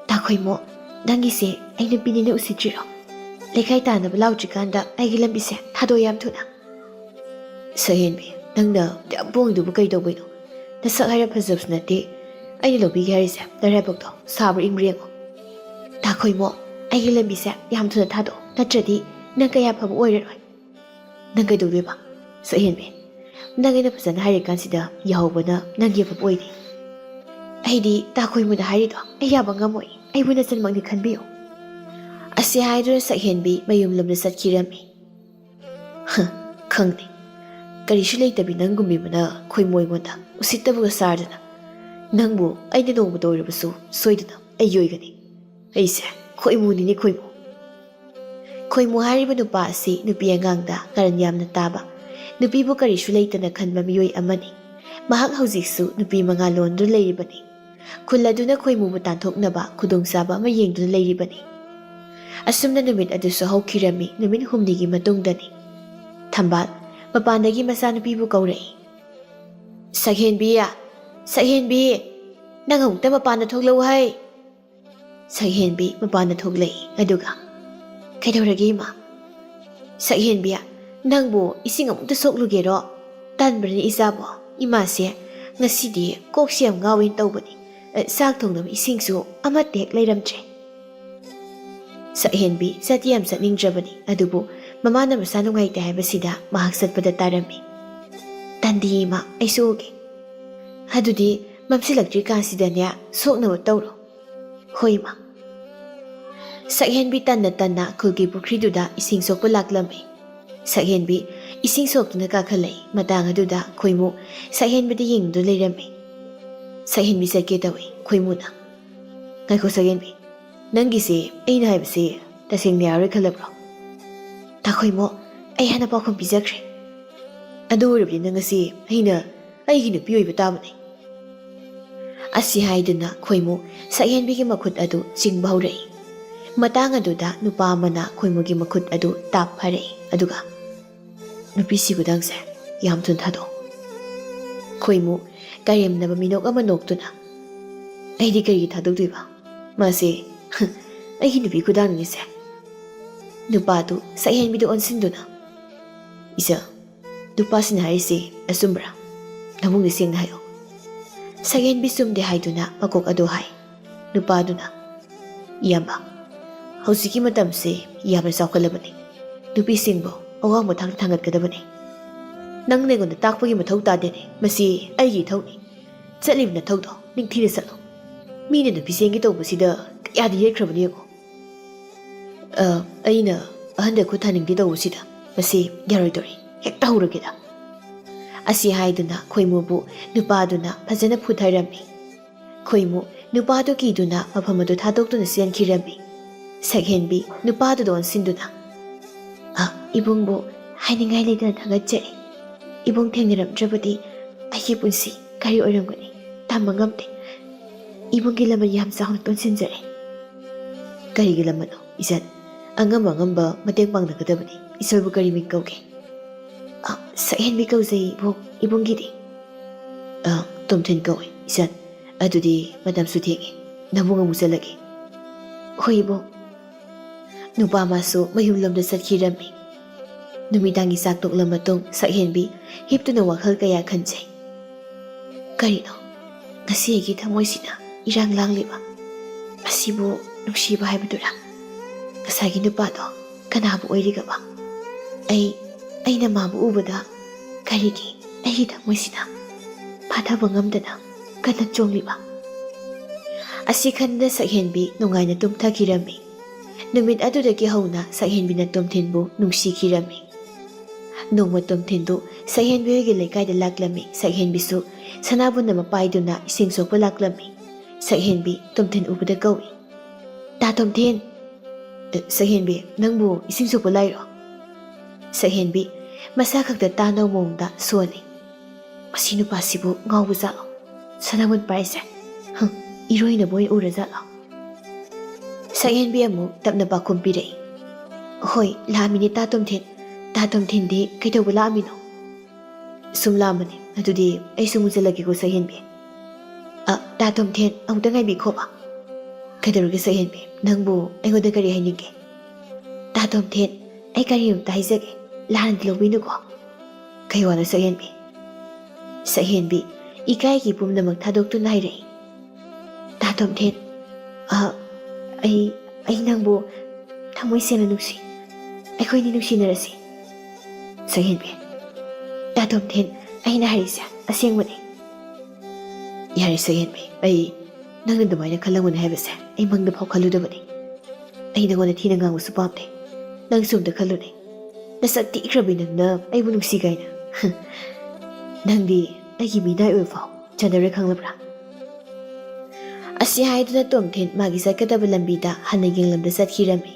"ꯇꯥ ꯈꯣꯏꯃꯨ, ꯅꯪꯒꯤꯁꯦ ꯑꯩ ꯅꯨꯄꯤꯅꯦꯅ ꯎꯁꯤꯠꯇ꯭ꯔꯤꯔꯣ? ꯂꯩꯀꯥꯏ ꯇꯥꯟꯅꯕ ꯂꯥꯎꯗ꯭ꯔꯤꯀꯥꯟꯗ ꯑꯩꯒꯤ ꯂꯝꯕꯤꯁꯦ ꯊꯥꯗꯣꯛꯑꯣ ꯌꯥꯝ ꯊꯨꯅ"꯫ ꯁꯛꯍꯦꯟꯕꯤ, "ꯅꯪꯅ ꯌꯥꯝ ꯄꯣꯡꯉꯤꯗꯨꯕꯨ ꯀꯩ ꯇꯧꯕꯩꯅꯣ? ꯅꯁꯛ ꯍꯥꯏꯔ ꯐꯖꯕꯁꯨ ꯅꯠꯇꯦ꯫ ꯑꯩꯅ ꯂꯧꯕꯤꯒꯦ ꯍꯥꯏꯔꯤꯁꯦ ꯅꯔꯥꯏꯕꯛꯇꯣ ꯁꯥꯕ꯭ꯔꯥ ꯏꯪꯕ꯭ꯔꯥ ꯌꯦꯡꯉꯣ꯫ ꯇꯥ ꯈꯣꯏꯃꯣ, ꯑꯩꯒꯤ ꯂꯝꯕꯤꯁꯦ ꯌꯥꯝ ꯊꯨꯅ ꯊꯥꯗꯣꯛꯑꯣ, ꯅꯠꯇ꯭ꯔꯗꯤ ꯅꯪ ꯀꯌꯥ ꯐꯕ ꯑꯣꯏꯔꯔꯣꯏ"꯫ "ꯅꯪ ꯀꯩꯗꯧꯗꯣꯏꯕ? ꯁꯛꯍꯦꯟꯕꯤ, ꯅꯪ ꯑꯩꯅ ꯐꯖꯅ ꯍꯥꯏꯔꯤꯀꯥꯟꯁꯤꯗ ꯌꯥꯍꯧꯕꯅ ꯅꯪꯒꯤ ꯑꯐꯕ ꯑꯣꯏꯅꯤ"꯫ "ꯑꯩꯗꯤ ꯇꯥ ꯈꯣꯏꯃꯨꯗ ꯍꯥꯏꯔꯤꯗꯣ ꯑꯩ ꯌꯥꯕ ꯉꯝꯃꯣꯏ, ꯑꯩꯕꯨ ꯅꯆꯟꯃꯛꯅꯤ ꯈꯟꯕꯤꯌꯨ"꯫ ꯑꯁꯤ ꯍꯥꯏꯗꯨꯅ ꯁꯛꯍꯦꯟꯕꯤ ꯃꯌꯨꯝꯂꯣꯝꯗ ꯆꯠꯈꯤꯔꯝꯃꯤ꯫ "ꯍ, ꯈꯪꯗꯦ꯫ ꯀꯔꯤꯁꯨ ꯂꯩꯇꯕꯤ ꯅꯪꯒꯨꯝꯕꯤ ꯑꯃꯅ ꯈꯣꯏꯃꯨ ꯑꯩꯉꯣꯟꯗ ꯎꯁꯤꯠꯇꯕꯒ ꯁꯥꯗꯅ꯫ ꯅꯪꯕꯨ ꯑꯩꯅ ꯅꯣꯡꯃꯇ ꯑꯣꯏꯔꯕꯁꯨ ꯁꯣꯏꯗꯅ ꯑꯩꯒꯤ ꯑꯣꯏꯒꯅꯤ꯫ ꯑꯩꯁꯦ ꯈꯣꯏꯃꯨꯅꯤꯅꯦ, ꯈꯣꯏꯃꯨ"꯫ ꯈꯣꯏꯃꯨ ꯍꯥꯏꯔꯤꯕ ꯅꯨꯄꯥ ꯑꯁꯤ ꯅꯨꯄꯤ ꯑꯉꯥꯡꯗ ꯀꯔꯟ ꯌꯥꯝꯅ ꯇꯥꯕ, ꯅꯨꯄꯤꯕꯨ ꯀꯔꯤꯁꯨ ꯂꯩꯇꯅ ꯈꯟꯕ ꯃꯤꯑꯣꯏ ꯑꯃꯅꯤ꯫ ꯃꯍꯥꯛ ꯍꯧꯖꯤꯛꯁꯨ ꯅꯨꯄꯤ ꯃꯉꯥ ꯂꯣꯟꯗꯨꯅ ꯂꯩꯔꯤꯕꯅꯤ꯫ ꯈꯨꯜ ꯑꯗꯨꯅ ꯈꯣꯏꯃꯨꯕꯨ ꯇꯥꯟꯊꯣꯛꯅꯕ ꯈꯨꯗꯣꯡꯆꯥꯕ ꯑꯃ ꯌꯦꯡꯗꯨꯅ ꯂꯩꯔꯤꯕꯅꯤ꯫ ꯑꯁꯨꯝꯅ ꯅꯨꯃꯤꯠ ꯑꯗꯨꯁꯨ ꯍꯧꯈꯤꯔꯝꯃꯤ꯫ ꯅꯨꯃꯤꯠ ꯍꯨꯝꯅꯤꯒꯤ ꯃꯇꯨꯡꯗꯅꯤ꯫ ꯊꯝꯕꯥꯜ ꯃꯄꯥꯟꯗꯒꯤ ꯃꯆꯥꯅꯨꯄꯤꯕꯨ ꯀꯧꯔꯛꯏ꯫ "ꯁꯛꯍꯦꯟꯕꯤ, ꯁꯛꯍꯦꯟꯕꯤ, ꯅꯪ ꯑꯃꯨꯛꯇ ꯃꯄꯥꯟꯗ ꯊꯣꯛꯂꯛꯎ ꯍꯥꯏ!" ꯁꯛꯍꯦꯟꯕꯤ ꯃꯄꯥꯟꯗ ꯊꯣꯛꯂꯛꯏ꯫ ꯑꯗꯨꯒ, "ꯀꯩꯗꯧꯔꯒꯦ, ꯏꯃꯥ?" "ꯁꯛꯍꯦꯟꯕꯤ, ꯅꯪꯕꯨ ꯏꯁꯤꯡ ꯑꯃꯨꯛꯇ ꯁꯣꯛꯂꯨꯒꯦꯔꯣ? ꯇꯟꯕ꯭ꯔꯅꯦ ꯏꯆꯥꯕꯣ? ꯏꯃꯥꯁꯦ ꯉꯁꯤꯗꯤ ꯀꯣꯛꯁꯦ ꯌꯥꯝ ꯉꯥꯎꯋꯦꯅ ꯇꯧꯕꯅꯤ꯫ ꯑ, ꯆꯥꯛ ꯊꯣꯡꯅꯕ ꯏꯁꯤꯡꯁꯨ ꯑꯃꯠꯇ ꯍꯦꯛ ꯂꯩꯔꯝꯗ꯭ꯔꯦ꯫" ꯁꯛꯍꯦꯟꯕꯤ ꯆꯠꯇꯤ ꯌꯥꯝ ꯆꯠꯅꯤꯡꯗ꯭ꯔꯕꯅꯤ, ꯑꯗꯨꯕꯨ ꯃꯃꯥꯅ ꯃꯁꯥ ꯅꯨꯡꯉꯥꯏꯇꯦ ꯍꯥꯏꯕꯁꯤꯗ ꯃꯍꯥꯛ ꯆꯠꯄꯗ ꯇꯥꯔꯝꯃꯤ꯫ "ꯇꯟꯗꯤ ꯏꯃꯥ, ꯑꯩꯁꯨ ꯎꯒꯦ꯫ ꯑꯗꯨꯗꯤ ꯃꯝꯁꯤꯜꯂꯛꯇ꯭ꯔꯤꯀꯥꯟꯁꯤꯗꯅꯦ ꯁꯣꯛꯅꯕ ꯇꯧꯔꯣ꯫" "ꯍꯣꯏ, ꯏꯃꯥ꯫" ꯁꯛꯍꯦꯟꯕꯤ ꯇꯟꯅ ꯇꯟꯅ ꯈꯨꯜꯒꯤ ꯄꯨꯈ꯭ꯔꯤꯗꯨꯗ ꯏꯁꯤꯡ ꯁꯣꯛꯄ ꯂꯥꯛꯂꯝꯃꯤ꯫ ꯁꯛꯍꯦꯟꯕꯤ ꯏꯁꯤꯡ ꯁꯣꯛꯇꯨꯅ ꯀꯥꯈꯠꯂꯛꯏ꯫ ꯃꯇꯥꯡ ꯑꯗꯨꯗ ꯈꯣꯏꯃꯨ ꯁꯛꯍꯦꯟꯕꯤꯗ ꯌꯦꯡꯗꯨꯅ ꯂꯩꯔꯝꯃꯤ꯫ ꯁꯛꯍꯦꯟꯕꯤ ꯆꯠꯀꯦ ꯇꯧꯏ꯫ ꯈꯣꯏꯃꯨꯅ, "ꯉꯥꯏꯈꯣ ꯁꯛꯍꯦꯟꯕꯤ, ꯅꯪꯒꯤꯁꯦ ꯑꯩꯅ ꯍꯥꯏꯕꯁꯦ ꯇꯁꯦꯡꯅ ꯌꯥꯔꯣꯏ ꯈꯜꯂꯕ꯭ꯔꯣ?" "ꯇꯥ ꯈꯣꯏꯃꯨ, ꯑꯩ ꯍꯥꯟꯅ ꯄꯥꯎꯈꯨꯝ ꯄꯤꯖꯈ꯭ꯔꯦ꯫ ꯑꯗꯨ ꯑꯣꯏꯔꯕꯗꯤ ꯅꯪ ꯉꯁꯤ ꯑꯩꯅ ꯑꯩꯒꯤ ꯅꯨꯄꯤ ꯑꯣꯏꯕ ꯇꯥꯕꯅꯤ꯫" ꯑꯁꯤ ꯍꯥꯏꯗꯨꯅ ꯈꯣꯏꯃꯨ ꯁꯛꯍꯦꯟꯕꯤꯒꯤ ꯃꯈꯨꯠ ꯑꯗꯨ ꯆꯤꯡꯕ ꯍꯧꯔꯛꯏ꯫ ꯃꯇꯥꯡ ꯑꯗꯨꯗ ꯅꯨꯄꯥ ꯑꯃꯅ ꯈꯣꯏꯃꯨꯒꯤ ꯃꯈꯨꯠ ꯑꯗꯨ ꯇꯥꯞ ꯐꯥꯔꯛꯏ, ꯑꯗꯨꯒ, "ꯅꯨꯄꯤꯁꯤ ꯈꯨꯗꯥꯡꯁꯦ ꯌꯥꯝ ꯊꯨꯅ ꯊꯥꯗꯣꯛꯑꯣ꯫" ꯈꯣꯏꯃꯨ ꯀꯔꯦꯝꯅꯕ ꯃꯤꯅꯣꯛ ꯑꯃ ꯅꯣꯛꯇꯨꯅ, "ꯑꯩꯗꯤ ꯀꯔꯤꯒꯤ ꯊꯥꯗꯣꯛꯇꯣꯏꯕ? ꯃꯥꯁꯦ ꯑꯩꯒꯤ ꯅꯨꯄꯤ ꯈꯨꯗꯥꯡꯅꯤꯁꯦ꯫" ꯅꯨꯄꯥꯗꯨ ꯁꯛꯍꯦꯟꯕꯤꯗ ꯑꯣꯟꯁꯤꯟꯗꯨꯅ, "ꯏꯆꯥ, ꯅꯨꯄꯥꯁꯤꯅ ꯍꯥꯏꯔꯤꯁꯤ ꯑꯆꯨꯝꯕ꯭ꯔꯥ? ꯅꯕꯨꯡꯗ ꯁꯦꯡꯅ ꯍꯥꯏꯌꯨ꯫" ꯁꯛꯍꯦꯟꯕꯤ ꯆꯨꯝꯗꯦ ꯍꯥꯏꯗꯨꯅ ꯃꯀꯣꯛ ꯑꯗꯨ ꯍꯥꯏ꯫ ꯅꯨꯄꯥꯗꯨꯅ, "ꯏꯌꯥꯝꯕ, ꯍꯧꯖꯤꯛꯀꯤ ꯃꯇꯝꯁꯤ ꯌꯥꯝꯅ ꯆꯥꯎꯈꯠꯂꯕꯅꯤ꯫ ꯅꯨꯄꯤꯁꯤꯡꯕꯨ ꯑꯋꯥꯡꯕ ꯊꯥꯛꯇ ꯊꯥꯡꯒꯠꯀꯗꯕꯅꯤ꯫ ꯅꯪꯅ ꯑꯩꯉꯣꯟꯗ ꯇꯥꯛꯄꯒꯤ ꯃꯊꯧ ꯇꯥꯗꯦꯅꯦ꯫ ꯃꯁꯤ ꯑꯩꯒꯤ ꯏꯊꯧꯅꯤ꯫ ꯆꯠꯂꯤꯕ ꯅꯊꯧꯗꯣ ꯅꯤꯡꯊꯤꯅ ꯆꯠꯂꯣ꯫ ꯃꯤꯅ ꯅꯨꯄꯤ ꯆꯦꯟꯒꯦ ꯇꯧꯕꯁꯤꯗ ꯀꯌꯥꯗꯤ ꯌꯦꯠꯈ꯭ꯔꯕꯅꯤ ꯌꯦꯡꯉꯣ꯫ ꯑ, ꯑꯩꯅ ꯑꯍꯟꯗ ꯈꯨꯠ ꯊꯥꯅꯤꯡꯗꯦ ꯇꯧꯕꯁꯤꯗ ꯃꯁꯤ ꯌꯥꯔꯣꯏꯗꯧꯔꯤ꯫ ꯍꯦꯛꯇ ꯍꯧꯔꯒꯦꯗ꯫" ꯑꯁꯤ ꯍꯥꯏꯗꯨꯅ ꯈꯣꯏꯃꯨꯕꯨ ꯅꯨꯄꯥꯗꯨꯅ ꯐꯖꯅ ꯐꯨꯊꯔꯝꯃꯤ꯫ ꯈꯣꯏꯃꯨ ꯅꯨꯄꯥꯗꯨ ꯀꯤꯗꯨꯅ ꯃꯐꯝ ꯑꯗꯨ ꯊꯥꯗꯣꯛꯇꯨꯅ ꯆꯦꯟꯈꯤꯔꯝꯃꯤ꯫ ꯁꯛꯍꯦꯟꯕꯤ ꯅꯨꯄꯥꯗꯨꯗ ꯑꯣꯟꯁꯤꯟꯗꯨꯅ, "ꯑ, ꯏꯕꯨꯡꯕꯨ ꯍꯥꯏꯅꯤꯡꯉꯥꯏ ꯂꯩꯇꯅ ꯊꯥꯒꯠꯆꯔꯤ꯫ ꯏꯕꯨꯡ ꯊꯦꯡꯅꯔꯝꯗ꯭ꯔꯕꯗꯤ ꯑꯩꯒꯤ ꯄꯨꯟꯁꯤ ꯀꯔꯤ ꯑꯣꯏꯔꯝꯒꯅꯤ? ꯇꯝꯕ ꯉꯝꯗꯦ꯫ ꯏꯕꯨꯡꯒꯤ ꯂꯃꯟ ꯌꯥꯝ ꯆꯥꯎꯅ ꯇꯣꯟꯁꯤꯟꯖꯔꯦ꯫ ꯀꯔꯤꯒꯤ ꯂꯃꯟꯅꯣ ꯏꯆꯟ? ꯑꯉꯝ ꯑꯉꯝꯕ ꯃꯇꯦꯡ ꯄꯥꯡꯅꯒꯗꯕꯅꯤ꯫ ꯏꯆꯜꯕꯨ ꯀꯔꯤ ꯃꯤꯡ ꯀꯧꯒꯦ? ꯑ, ꯁꯛꯍꯦꯟꯕꯤ ꯀꯧꯖꯩ ꯏꯕꯨꯡ꯫ ꯏꯕꯨꯡꯒꯤꯗꯤ? ꯑ, ꯇꯣꯝꯊꯤꯟ ꯀꯧꯏ ꯏꯆꯟ꯫ ꯑꯗꯨꯗꯤ ꯃꯇꯝꯁꯨ ꯊꯦꯡꯉꯦ꯫ ꯅꯕꯨꯡ ꯑꯃꯨꯛ ꯆꯠꯂꯒꯦ꯫ ꯍꯣꯏ ꯏꯕꯨꯡ꯫ ꯅꯨꯄꯥ ꯃꯥꯁꯨ ꯃꯌꯨꯝꯂꯣꯝꯗ ꯆꯠꯈꯤꯔꯝꯃꯤ꯫ ꯅꯨꯃꯤꯗꯥꯡꯒꯤ ꯆꯥꯛ ꯇꯣꯛꯂ ꯃꯇꯨꯡ ꯁꯛꯍꯦꯟꯕꯤ ꯍꯤꯞꯇꯨꯅ ꯋꯥꯈꯜ ꯀꯌꯥ ꯈꯟꯖꯩ꯫ ꯀꯔꯤꯅꯣ ꯉꯁꯤ ꯑꯩꯒꯤ ꯊꯃꯣꯏꯁꯤꯅ ꯏꯔꯥꯡ ꯂꯥꯡꯂꯤꯕ? ꯑꯁꯤꯕꯨ ꯅꯨꯡꯁꯤꯕ ꯍꯥꯏꯕꯗꯨꯔꯥ? ꯉꯁꯥꯏꯒꯤ ꯅꯨꯄꯥꯗꯣ ꯀꯅꯥꯕꯨ ꯑꯣꯏꯔꯤꯒꯕ? ꯑꯩ, ꯑꯩꯅ ꯃꯥꯕꯨ ꯎꯕꯗ ꯀꯔꯤꯒꯤ ꯑꯩꯒꯤ ꯊꯃꯣꯏꯁꯤꯅ ꯐꯥꯊꯕ ꯉꯝꯗꯅ ꯀꯟꯅ ꯆꯣꯡꯂꯤꯕ? ꯑꯁꯤ ꯈꯟꯗ ꯁꯛꯍꯦꯟꯕꯤ ꯅꯨꯡꯉꯥꯏꯅ ꯇꯨꯝꯊꯈꯤꯔꯝꯃꯤ꯫ ꯅꯨꯃꯤꯠ ꯑꯗꯨꯗꯒꯤ ꯍꯧꯅ ꯁꯛꯍꯦꯟꯕꯤꯅ ꯇꯣꯝꯊꯤꯟꯕꯨ ꯅꯨꯡꯁꯤꯈꯤꯔꯝꯃꯤ꯫ ꯅꯣꯡꯃ ꯇꯣꯝꯊꯤꯟꯗꯨ ꯁꯛꯍꯦꯟꯕꯤ ꯍꯣꯏꯒꯤ ꯂꯩꯀꯥꯏꯗ ꯂꯥꯛꯂꯝꯃꯤ꯫ ꯁꯛꯍꯦꯟꯕꯤꯁꯨ ꯁꯅꯥꯕꯨꯟ ꯑꯃ ꯄꯥꯏꯗꯨꯅ ꯏꯁꯤꯡ ꯁꯣꯛꯄ ꯂꯥꯛꯂꯝꯃꯤ꯫ ꯁꯛꯍꯦꯟꯕꯤ ꯇꯣꯝꯊꯤꯟ ꯎꯕꯗ ꯀꯧꯏ, "ꯇꯥ ꯇꯣꯝꯊꯤꯟ!" "ꯑꯦ, ꯁꯛꯍꯦꯟꯕꯤ, ꯅꯪꯕꯨ ꯏꯁꯤꯡ ꯁꯣꯛꯄ ꯂꯥꯛꯏꯔꯣ?" ꯁꯛꯍꯦꯟꯕꯤ ꯃꯁꯥ ꯈꯛꯇ ꯇꯥꯅꯕ ꯃꯑꯣꯡꯗ ꯁꯣꯜꯂꯤ꯫ "ꯃꯁꯤ ꯅꯨꯄꯥꯁꯤꯕꯨ ꯉꯥꯎꯕ ꯖꯥꯠꯂꯣ? ꯁꯅꯥꯕꯨꯟ ꯄꯥꯏꯔꯤꯁꯦ? ꯍꯪ, ꯏꯔꯣꯏꯅꯕ ꯑꯣꯏꯅ ꯎꯔ ꯖꯥꯠꯂꯣ?" ꯁꯛꯍꯦꯟꯕꯤ ꯑꯃꯨꯛ ꯇꯞꯅ ꯄꯥꯎꯈꯨꯝ ꯄꯤꯔꯛꯏ, "ꯍꯣꯏ, ꯂꯥꯛꯑꯝꯃꯤꯅꯦ ꯇꯥ ꯇꯣꯝꯊꯤꯟ꯫ ꯇꯥ ꯇꯣꯝꯊꯤꯟꯗꯤ ꯀꯩꯗꯧꯕ ꯂꯥꯛꯑꯝꯃꯤꯅꯣ?" "ꯁꯨꯝ ꯂꯥꯛꯑꯝꯕꯅꯦ꯫ ꯑꯗꯨꯗꯤ ꯑꯩꯁꯨ ꯑꯃꯨꯛ ꯆꯠꯂꯒꯦꯀꯣ ꯁꯛꯍꯦꯟꯕꯤ꯫" "ꯑ, ꯇꯥ ꯇꯣꯝꯊꯤꯟ, ꯑꯃꯨꯛꯇ ꯉꯥꯏꯕꯤꯈꯣꯕ꯫" "ꯀꯩꯗꯧꯔꯒꯦ ꯁꯛꯍꯦꯟꯕꯤ? ꯅꯪꯕꯨ ꯑꯩꯉꯣꯟꯗ ꯀꯔꯤ ꯍꯥꯏꯅꯤꯡꯒꯦ?" "ꯇꯥ ꯇꯣꯝꯊꯤꯟ, ꯑꯩ ꯀꯔꯤꯝꯇ ꯍꯥꯏꯖꯒꯦ, ꯂꯥꯟꯅꯗꯤ ꯂꯧꯕꯤꯅꯨꯀꯣ꯫" "ꯀꯩ ꯋꯥꯅꯣ ꯁꯛꯍꯦꯟꯕꯤ?" ꯁꯛꯍꯦꯟꯕꯤ ꯏꯀꯥꯏꯒꯤ ꯄꯨꯝꯅꯃꯛ ꯊꯥꯗꯣꯛꯇꯨꯅ ꯍꯥꯏꯔꯛꯏ, "ꯇꯥ ꯇꯣꯝꯊꯤꯟ, ꯑ, ꯑꯩ, ꯑꯩ ꯅꯪꯕꯨ ꯊꯃꯣꯏ ꯁꯦꯡꯅ ꯅꯨꯡꯁꯤ꯫ ꯑꯩꯈꯣꯏꯅꯤ ꯅꯨꯡꯁꯤꯅꯔꯁꯤ꯫" "ꯁꯛꯍꯦꯟꯕꯤ, ꯇꯥ ꯇꯣꯝꯊꯤꯟ, ꯑꯩꯅ ꯍꯥꯏꯔꯤꯁꯦ ꯑꯁꯦꯡꯕꯅꯤ꯫" "ꯌꯥꯔꯦ ꯁꯛꯍꯦꯟꯕꯤ, ꯑꯩ ꯅꯪꯅ ꯑꯗꯨꯃꯥꯏꯅ ꯈꯜꯂꯝꯒꯅꯤ ꯍꯥꯏꯕꯁꯦ ꯑꯩ ꯃꯪꯗ ꯐꯥꯎ ꯈꯜꯂꯨꯗꯕꯅꯤ꯫ ꯑꯩ ꯅꯪꯉꯣꯟꯗ ꯊꯤꯅ ꯉꯥꯡꯕꯁꯨ ꯄꯥꯝꯗꯦ꯫ ꯅꯪꯁꯨ ꯑꯝꯇ ꯈꯜꯂꯨꯅꯦ꯫ ꯅꯁꯛ ꯊꯤꯈ꯭ꯔꯕꯤ ꯅꯪꯅ ꯑꯩꯕꯨ ꯅꯨꯡꯁꯤ ꯀꯥꯏꯅ꯫ ꯅꯪꯗꯤ ꯑꯩꯒꯤ ꯃꯤꯅꯥꯏ ꯑꯣꯏꯕ ꯐꯥꯎ ꯆꯥꯟꯅꯔꯣꯏ ꯈꯪꯂꯕ꯭ꯔꯥ?" ꯑꯁꯤ ꯍꯥꯏꯗꯨꯅ ꯇꯣꯝꯊꯤꯟ ꯃꯥꯒꯤ ꯆꯠꯀꯗꯕ ꯂꯝꯕꯤꯗ ꯍꯟꯅ ꯌꯦꯡꯂꯝꯗ ꯆꯠꯈꯤꯔꯝꯃꯤ꯫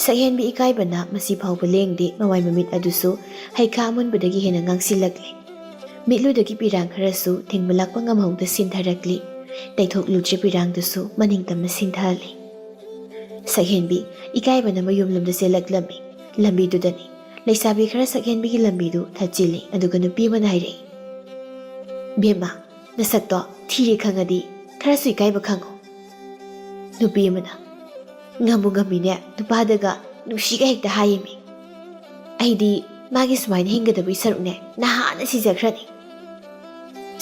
ꯁꯛꯍꯦꯟꯕꯤ ꯏꯀꯥꯏꯕꯅ ꯃꯁꯤ ꯐꯥꯎꯕ ꯂꯦꯡꯗꯦ, ꯃꯃꯥꯏ ꯃꯃꯤꯠ ꯑꯗꯨꯁꯨ ꯍꯩꯈꯥ ꯑꯃꯨꯟꯕꯗꯒꯤ ꯍꯦꯟꯅ ꯉꯥꯡꯁꯤꯜꯂꯛꯂꯦ꯫ ꯃꯤꯠꯂꯨꯗꯒꯤ ꯄꯤꯔꯥꯡ ꯈꯔꯁꯨ ꯊꯦꯡꯃꯜꯂꯛꯄ ꯉꯝꯍꯧꯗ ꯁꯤꯟꯊꯔꯛꯂꯤ꯫ ꯇꯩꯊꯣꯛꯂꯨꯗ꯭ꯔꯤ ꯄꯤꯔꯥꯡꯗꯨꯁꯨ ꯃꯅꯤꯡ ꯇꯝꯅ ꯁꯤꯟꯊꯍꯜꯂꯤ꯫ ꯁꯛꯍꯦꯟꯕꯤ ꯏꯀꯥꯏꯕꯅ ꯃꯌꯨꯝꯂꯣꯝꯗ ꯆꯦꯜꯂꯛꯂꯝꯃꯤ꯫ ꯂꯝꯕꯤꯗꯨꯗꯅꯤ ꯂꯩꯁꯥꯕꯤ ꯈꯔ ꯁꯛꯍꯦꯟꯕꯤꯒꯤ ꯂꯝꯕꯤꯗꯨ ꯊꯠꯆꯤꯜꯂꯤ꯫ ꯑꯗꯨꯒ ꯅꯨꯄꯤ ꯑꯃꯅ ꯍꯥꯏꯔꯛꯏ, "ꯕꯦꯝꯃ, ꯅꯁꯛꯇꯣ ꯊꯤꯔꯦ ꯈꯪꯉꯗꯤ ꯈꯔꯁꯨ ꯏꯀꯥꯏꯕ ꯈꯪꯉꯣ"꯫ ꯅꯨꯄꯤ ꯑꯃꯅ, "ꯉꯝꯕꯨ ꯉꯝꯃꯤꯅꯦ, ꯅꯨꯄꯥꯗꯒ ꯅꯨꯡꯁꯤꯒ ꯍꯦꯛꯇ ꯍꯥꯏꯌꯦꯃꯤ꯫ ꯑꯩꯗꯤ ꯃꯥꯒꯤ ꯁꯨꯃꯥꯏꯅ ꯍꯤꯡꯒꯗꯕꯒꯤ ꯁꯔꯨꯛꯅꯦ ꯅꯍꯥꯟꯅ ꯁꯤꯖꯈ꯭ꯔꯅꯤ"꯫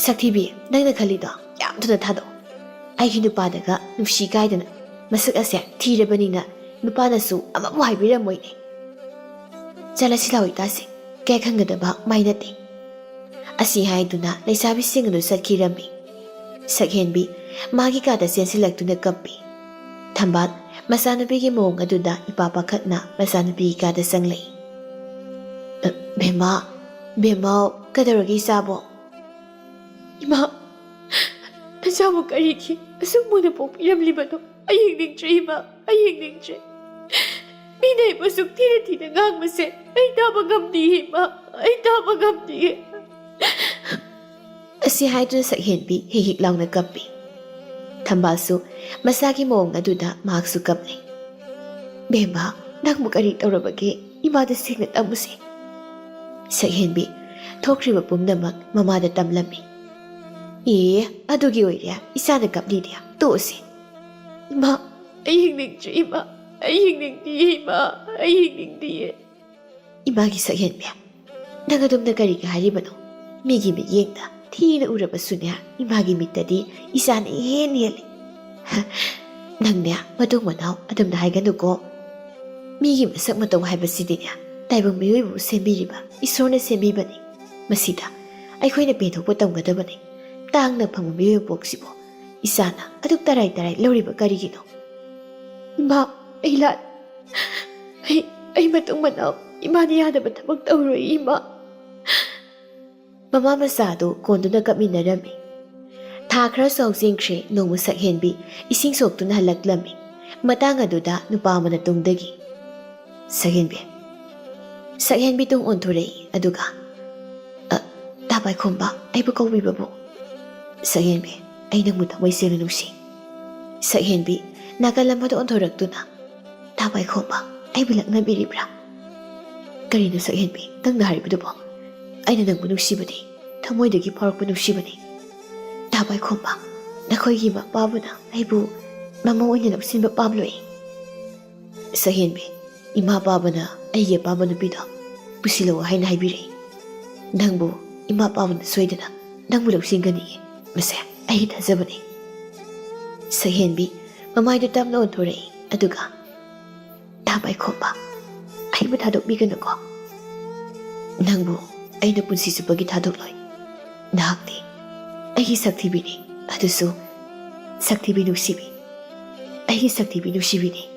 "ꯁꯛꯊꯤꯕꯤ, ꯅꯪꯅ ꯈꯜꯂꯤꯗꯣ ꯌꯥꯝ ꯊꯨꯅ ꯊꯥꯗꯣꯛꯑꯣ꯫ ꯑꯩꯒꯤ ꯅꯨꯄꯥꯗꯒ ꯅꯨꯡꯁꯤ ꯀꯥꯏꯗꯅ, ꯃꯁꯛ ꯑꯁꯦ ꯊꯤꯔꯕꯅꯤꯅ ꯅꯨꯄꯥꯅꯁꯨ ꯑꯃꯕꯨ ꯍꯥꯏꯕꯤꯔꯝꯃꯣꯏꯅꯦ꯫ ꯆꯠꯂꯁꯤ ꯂꯥꯛꯑꯣ ꯏꯇꯥꯁꯤꯡ, ꯀꯌꯥ ꯈꯪꯒꯗꯕ ꯃꯥꯏ ꯅꯠꯇꯦ"꯫ ꯑꯁꯤ ꯍꯥꯏꯗꯨꯅ ꯂꯩꯁꯥꯕꯤꯁꯤꯡ ꯑꯗꯨ ꯆꯠꯈꯤꯔꯝꯃꯤ꯫ ꯁꯛꯍꯦꯟꯕꯤ ꯃꯥꯒꯤ ꯀꯥꯗ ꯆꯦꯟꯁꯤꯜꯂꯛꯇꯨꯅ ꯀꯞꯄꯤ꯫ ꯊꯝꯕꯥꯜ ꯃꯆꯥꯅꯨꯄꯤꯒꯤ ꯃꯑꯣꯡ ꯑꯗꯨꯗ ꯏꯄꯥ ꯄꯥꯈꯠꯅ ꯃꯆꯥꯅꯨꯄꯤꯒꯤ ꯀꯥꯗ ꯆꯪꯂꯛꯏ꯫ "ꯑ, ꯕꯦꯝꯃ, ꯕꯦꯝꯃꯧ, ꯀꯩꯗꯧꯔꯒꯦ ꯏꯆꯥꯕꯣ?" "ꯏꯃꯥ, ꯅꯆꯥꯕꯨ ꯀꯔꯤꯒꯤ ꯑꯁꯨꯛ ꯃꯨꯅ ꯄꯣꯛꯄꯤꯔꯝꯂꯤꯕꯅꯣ? ꯑꯩ ꯍꯤꯡꯅꯤꯡꯗ꯭ꯔꯦ ꯏꯃꯥ, ꯑꯩ ꯍꯤꯡꯅꯤꯡꯗ꯭ꯔꯦ꯫ ꯃꯤꯅ ꯑꯩꯕꯨ ꯑꯁꯨꯛ ꯊꯤꯅ ꯊꯤꯅ ꯉꯥꯡꯕꯁꯦ ꯑꯩ ꯇꯥꯕ ꯉꯝꯗꯤꯌꯦ ꯏꯃꯥ, ꯑꯩ ꯇꯥꯕ ꯉꯝꯗꯤꯌꯦ"꯫ ꯑꯁꯤ ꯍꯥꯏꯗꯨꯅ ꯁꯛꯍꯦꯟꯕꯤ ꯍꯤꯛ ꯍꯤꯛ ꯂꯥꯎꯅ ꯀꯞꯄꯤ꯫ ꯊꯝꯕꯥꯜꯁꯨ ꯃꯆꯥꯒꯤ ꯃꯑꯣꯡ ꯑꯗꯨꯗ ꯃꯍꯥꯛꯁꯨ ꯀꯞꯂꯤ꯫ "ꯕꯦꯝꯃ, ꯅꯪꯕꯨ ꯀꯔꯤ ꯇꯧꯔꯕꯒꯦ? ꯏꯃꯥꯗ ꯁꯦꯡꯅ ꯇꯝꯃꯨꯁꯦ"꯫ ꯁꯛꯍꯦꯟꯕꯤ ꯊꯣꯛꯈ꯭ꯔꯤꯕ ꯄꯨꯝꯅꯃꯛ ꯃꯃꯥꯗ ꯇꯝꯂꯝꯃꯤ꯫ "ꯑꯦ, ꯑꯗꯨꯒꯤ ꯑꯣꯏꯔꯦ ꯏꯆꯥꯅ ꯀꯞꯂꯤꯗꯤ, ꯇꯣꯛꯑꯁꯤ"꯫ "ꯏꯃꯥ, ꯑꯩ ꯍꯤꯡꯅꯤꯡꯗ꯭ꯔꯦ ꯏꯃꯥ, ꯑꯩ ꯍꯤꯡꯅꯤꯡꯗꯤꯌꯦ ꯏꯃꯥ, ꯑꯩ ꯍꯤꯡꯅꯤꯡꯗꯤꯌꯦ"꯫ "ꯏꯃꯥꯒꯤ ꯁꯛꯍꯦꯟꯕꯤ, ꯅꯪ ꯑꯗꯨꯝꯅ ꯀꯔꯤꯒꯤ ꯍꯥꯏꯔꯤꯕꯅꯣ? ꯃꯤꯒꯤ ꯃꯤꯠꯌꯦꯡꯗ ꯊꯤꯅ ꯎꯔꯕꯁꯨꯅꯦ, ꯏꯃꯥꯒꯤ ꯃꯤꯠꯇꯗꯤ ꯏꯆꯥꯅ ꯏꯍꯦꯟ ꯍꯦꯜꯂꯤ"꯫ "ꯅꯪꯅꯦ ꯃꯇꯨꯡ ꯃꯅꯥꯎ ꯑꯗꯨꯝꯅ ꯍꯥꯏꯒꯅꯨꯀꯣ꯫ ꯃꯤꯒꯤ ꯃꯁꯛ ꯃꯇꯧ ꯍꯥꯏꯕꯁꯤꯗꯤꯅꯦ, ꯇꯥꯏꯕꯪ ꯃꯤꯑꯣꯏꯕꯕꯨ ꯁꯦꯝꯕꯤꯔꯤꯕ ꯏꯁꯣꯔꯅ ꯁꯦꯝꯕꯤꯕꯅꯤ꯫ ꯃꯁꯤꯗ ꯑꯩꯈꯣꯏꯅ ꯄꯦꯟꯊꯣꯛꯄ ꯇꯝꯒꯗꯕꯅꯤ꯫ ꯇꯥꯡꯅ ꯐꯪꯕ ꯃꯤꯑꯣꯏꯕ ꯄꯣꯛꯁꯤꯕꯨ ꯏꯆꯥꯅ ꯑꯗꯨꯛ ꯇꯔꯥꯏ ꯇꯔꯥꯏ ꯂꯧꯔꯤꯕ ꯀꯔꯤꯒꯤꯅꯣ?" "ꯏꯃꯥ, ꯑꯩ ꯂꯥꯟ-, ꯑꯩ, ꯑꯩ ꯃꯇꯨꯡ ꯃꯅꯥꯎ ꯏꯃꯥꯅ ꯌꯥꯗꯕ ꯊꯕꯛ ꯇꯧꯔꯣꯏ ꯏꯃꯥ"꯫ ꯃꯃꯥ ꯃꯆꯥ ꯑꯗꯨ ꯀꯣꯟꯗꯨꯅ ꯀꯞꯃꯤꯟꯅꯔꯝꯃꯤ꯫ ꯊꯥ ꯈꯔꯁꯨ ꯍꯧꯖꯤꯟꯈ꯭ꯔꯦ꯫ ꯅꯣꯡꯃ ꯁꯛꯍꯦꯟꯕꯤ ꯏꯁꯤꯡ ꯁꯣꯛꯇꯨꯅ ꯍꯜꯂꯛꯂꯝꯃꯤ꯫ ꯃꯇꯥꯡ ꯑꯗꯨꯗ ꯅꯨꯄꯥ ꯑꯃꯅ ꯇꯨꯡꯗꯒꯤ, "ꯁꯛꯍꯦꯟꯕꯤ"꯫ ꯁꯛꯍꯦꯟꯕꯤ ꯇꯨꯡ ꯑꯣꯟꯊꯣꯔꯛꯏ꯫ ꯑꯗꯨꯒ, "ꯑ, ꯇꯥꯕ ꯄꯥꯏꯈꯣꯝꯕ, ꯑꯩꯕꯨ ꯀꯧꯕꯤꯕꯕꯨ? ꯁꯛꯍꯦꯟꯕꯤ, ꯑꯩ ꯅꯪꯕꯨ ꯊꯃꯣꯏ ꯁꯦꯡꯅ ꯅꯨꯡꯁꯤ꯫ ꯁꯛꯍꯦꯟꯕꯤ, ꯅꯥꯀꯜ ꯑꯃꯗ ꯑꯣꯟꯊꯣꯔꯛꯇꯨꯅ, ꯇꯥ ꯄꯥꯏꯈꯣꯝꯕ, ꯑꯩꯕꯨ ꯂꯛꯅꯕꯤꯔꯤꯕ꯭ꯔꯥ? ꯀꯔꯤꯅꯣ ꯁꯛꯍꯦꯟꯕꯤ, ꯅꯪꯅ ꯍꯥꯏꯔꯤꯕꯗꯨꯕꯣ? ꯑꯩꯅ ꯅꯪꯕꯨ ꯅꯨꯡꯁꯤꯕꯅꯤ, ꯊꯃꯣꯏꯗꯒꯤ ꯐꯥꯎꯔꯛꯄ ꯅꯨꯡꯁꯤꯕꯅꯤ꯫ ꯇꯥ ꯄꯥꯏꯈꯣꯝꯕ, ꯅꯈꯣꯏꯒꯤ ꯏꯃꯥ ꯄꯥꯕꯅ ꯑꯩꯕꯨ ꯃꯃꯧ ꯑꯣꯏꯅ ꯂꯧꯁꯤꯟꯕ ꯄꯥꯝꯂꯣꯏ꯫ ꯁꯛꯍꯦꯟꯕꯤ, ꯏꯃꯥ ꯄꯥꯕꯅ ꯑꯩꯒꯤ ꯑꯄꯥꯝꯕ ꯅꯨꯄꯤꯗꯣ ꯄꯨꯁꯤꯜꯂꯛꯑꯣ ꯍꯥꯏꯅ ꯍꯥꯏꯕꯤꯔꯛꯏ꯫ ꯅꯪꯕꯨ ꯏꯃꯥ ꯄꯥꯕꯅ ꯁꯣꯏꯗꯅ ꯅꯪꯕꯨ ꯂꯧꯁꯤꯟꯒꯅꯤꯌꯦ꯫ ꯃꯁꯦ ꯑꯩꯒꯤ ꯊꯥꯖꯕꯅꯤ꯫ ꯁꯛꯍꯦꯟꯕꯤ ꯃꯃꯥꯏꯗꯨ ꯇꯞꯅ ꯑꯣꯟꯊꯣꯔꯛꯏ, ꯑꯗꯨꯒ, ꯇꯥ ꯄꯥꯏꯈꯣꯝꯕ, ꯑꯩꯕꯨ ꯊꯥꯗꯣꯛꯄꯤꯒꯅꯨꯀꯣ꯫ ꯅꯪꯕꯨ ꯑꯩꯅ ꯄꯨꯟꯁꯤ ꯆꯨꯞꯄꯒꯤ ꯊꯥꯗꯣꯛꯂꯣꯏ꯫ ꯅꯍꯥꯛꯇꯤ ꯑꯩꯒꯤ ꯁꯛꯊꯤꯕꯤꯅꯤ, ꯑꯗꯨꯁꯨ ꯁꯛꯊꯤꯕꯤ ꯅꯨꯡꯁꯤꯕꯤ꯫ ꯑꯩꯒꯤ ꯁꯛꯊꯤꯕꯤ ꯅꯨꯡꯁꯤꯕꯤꯅꯤ꯫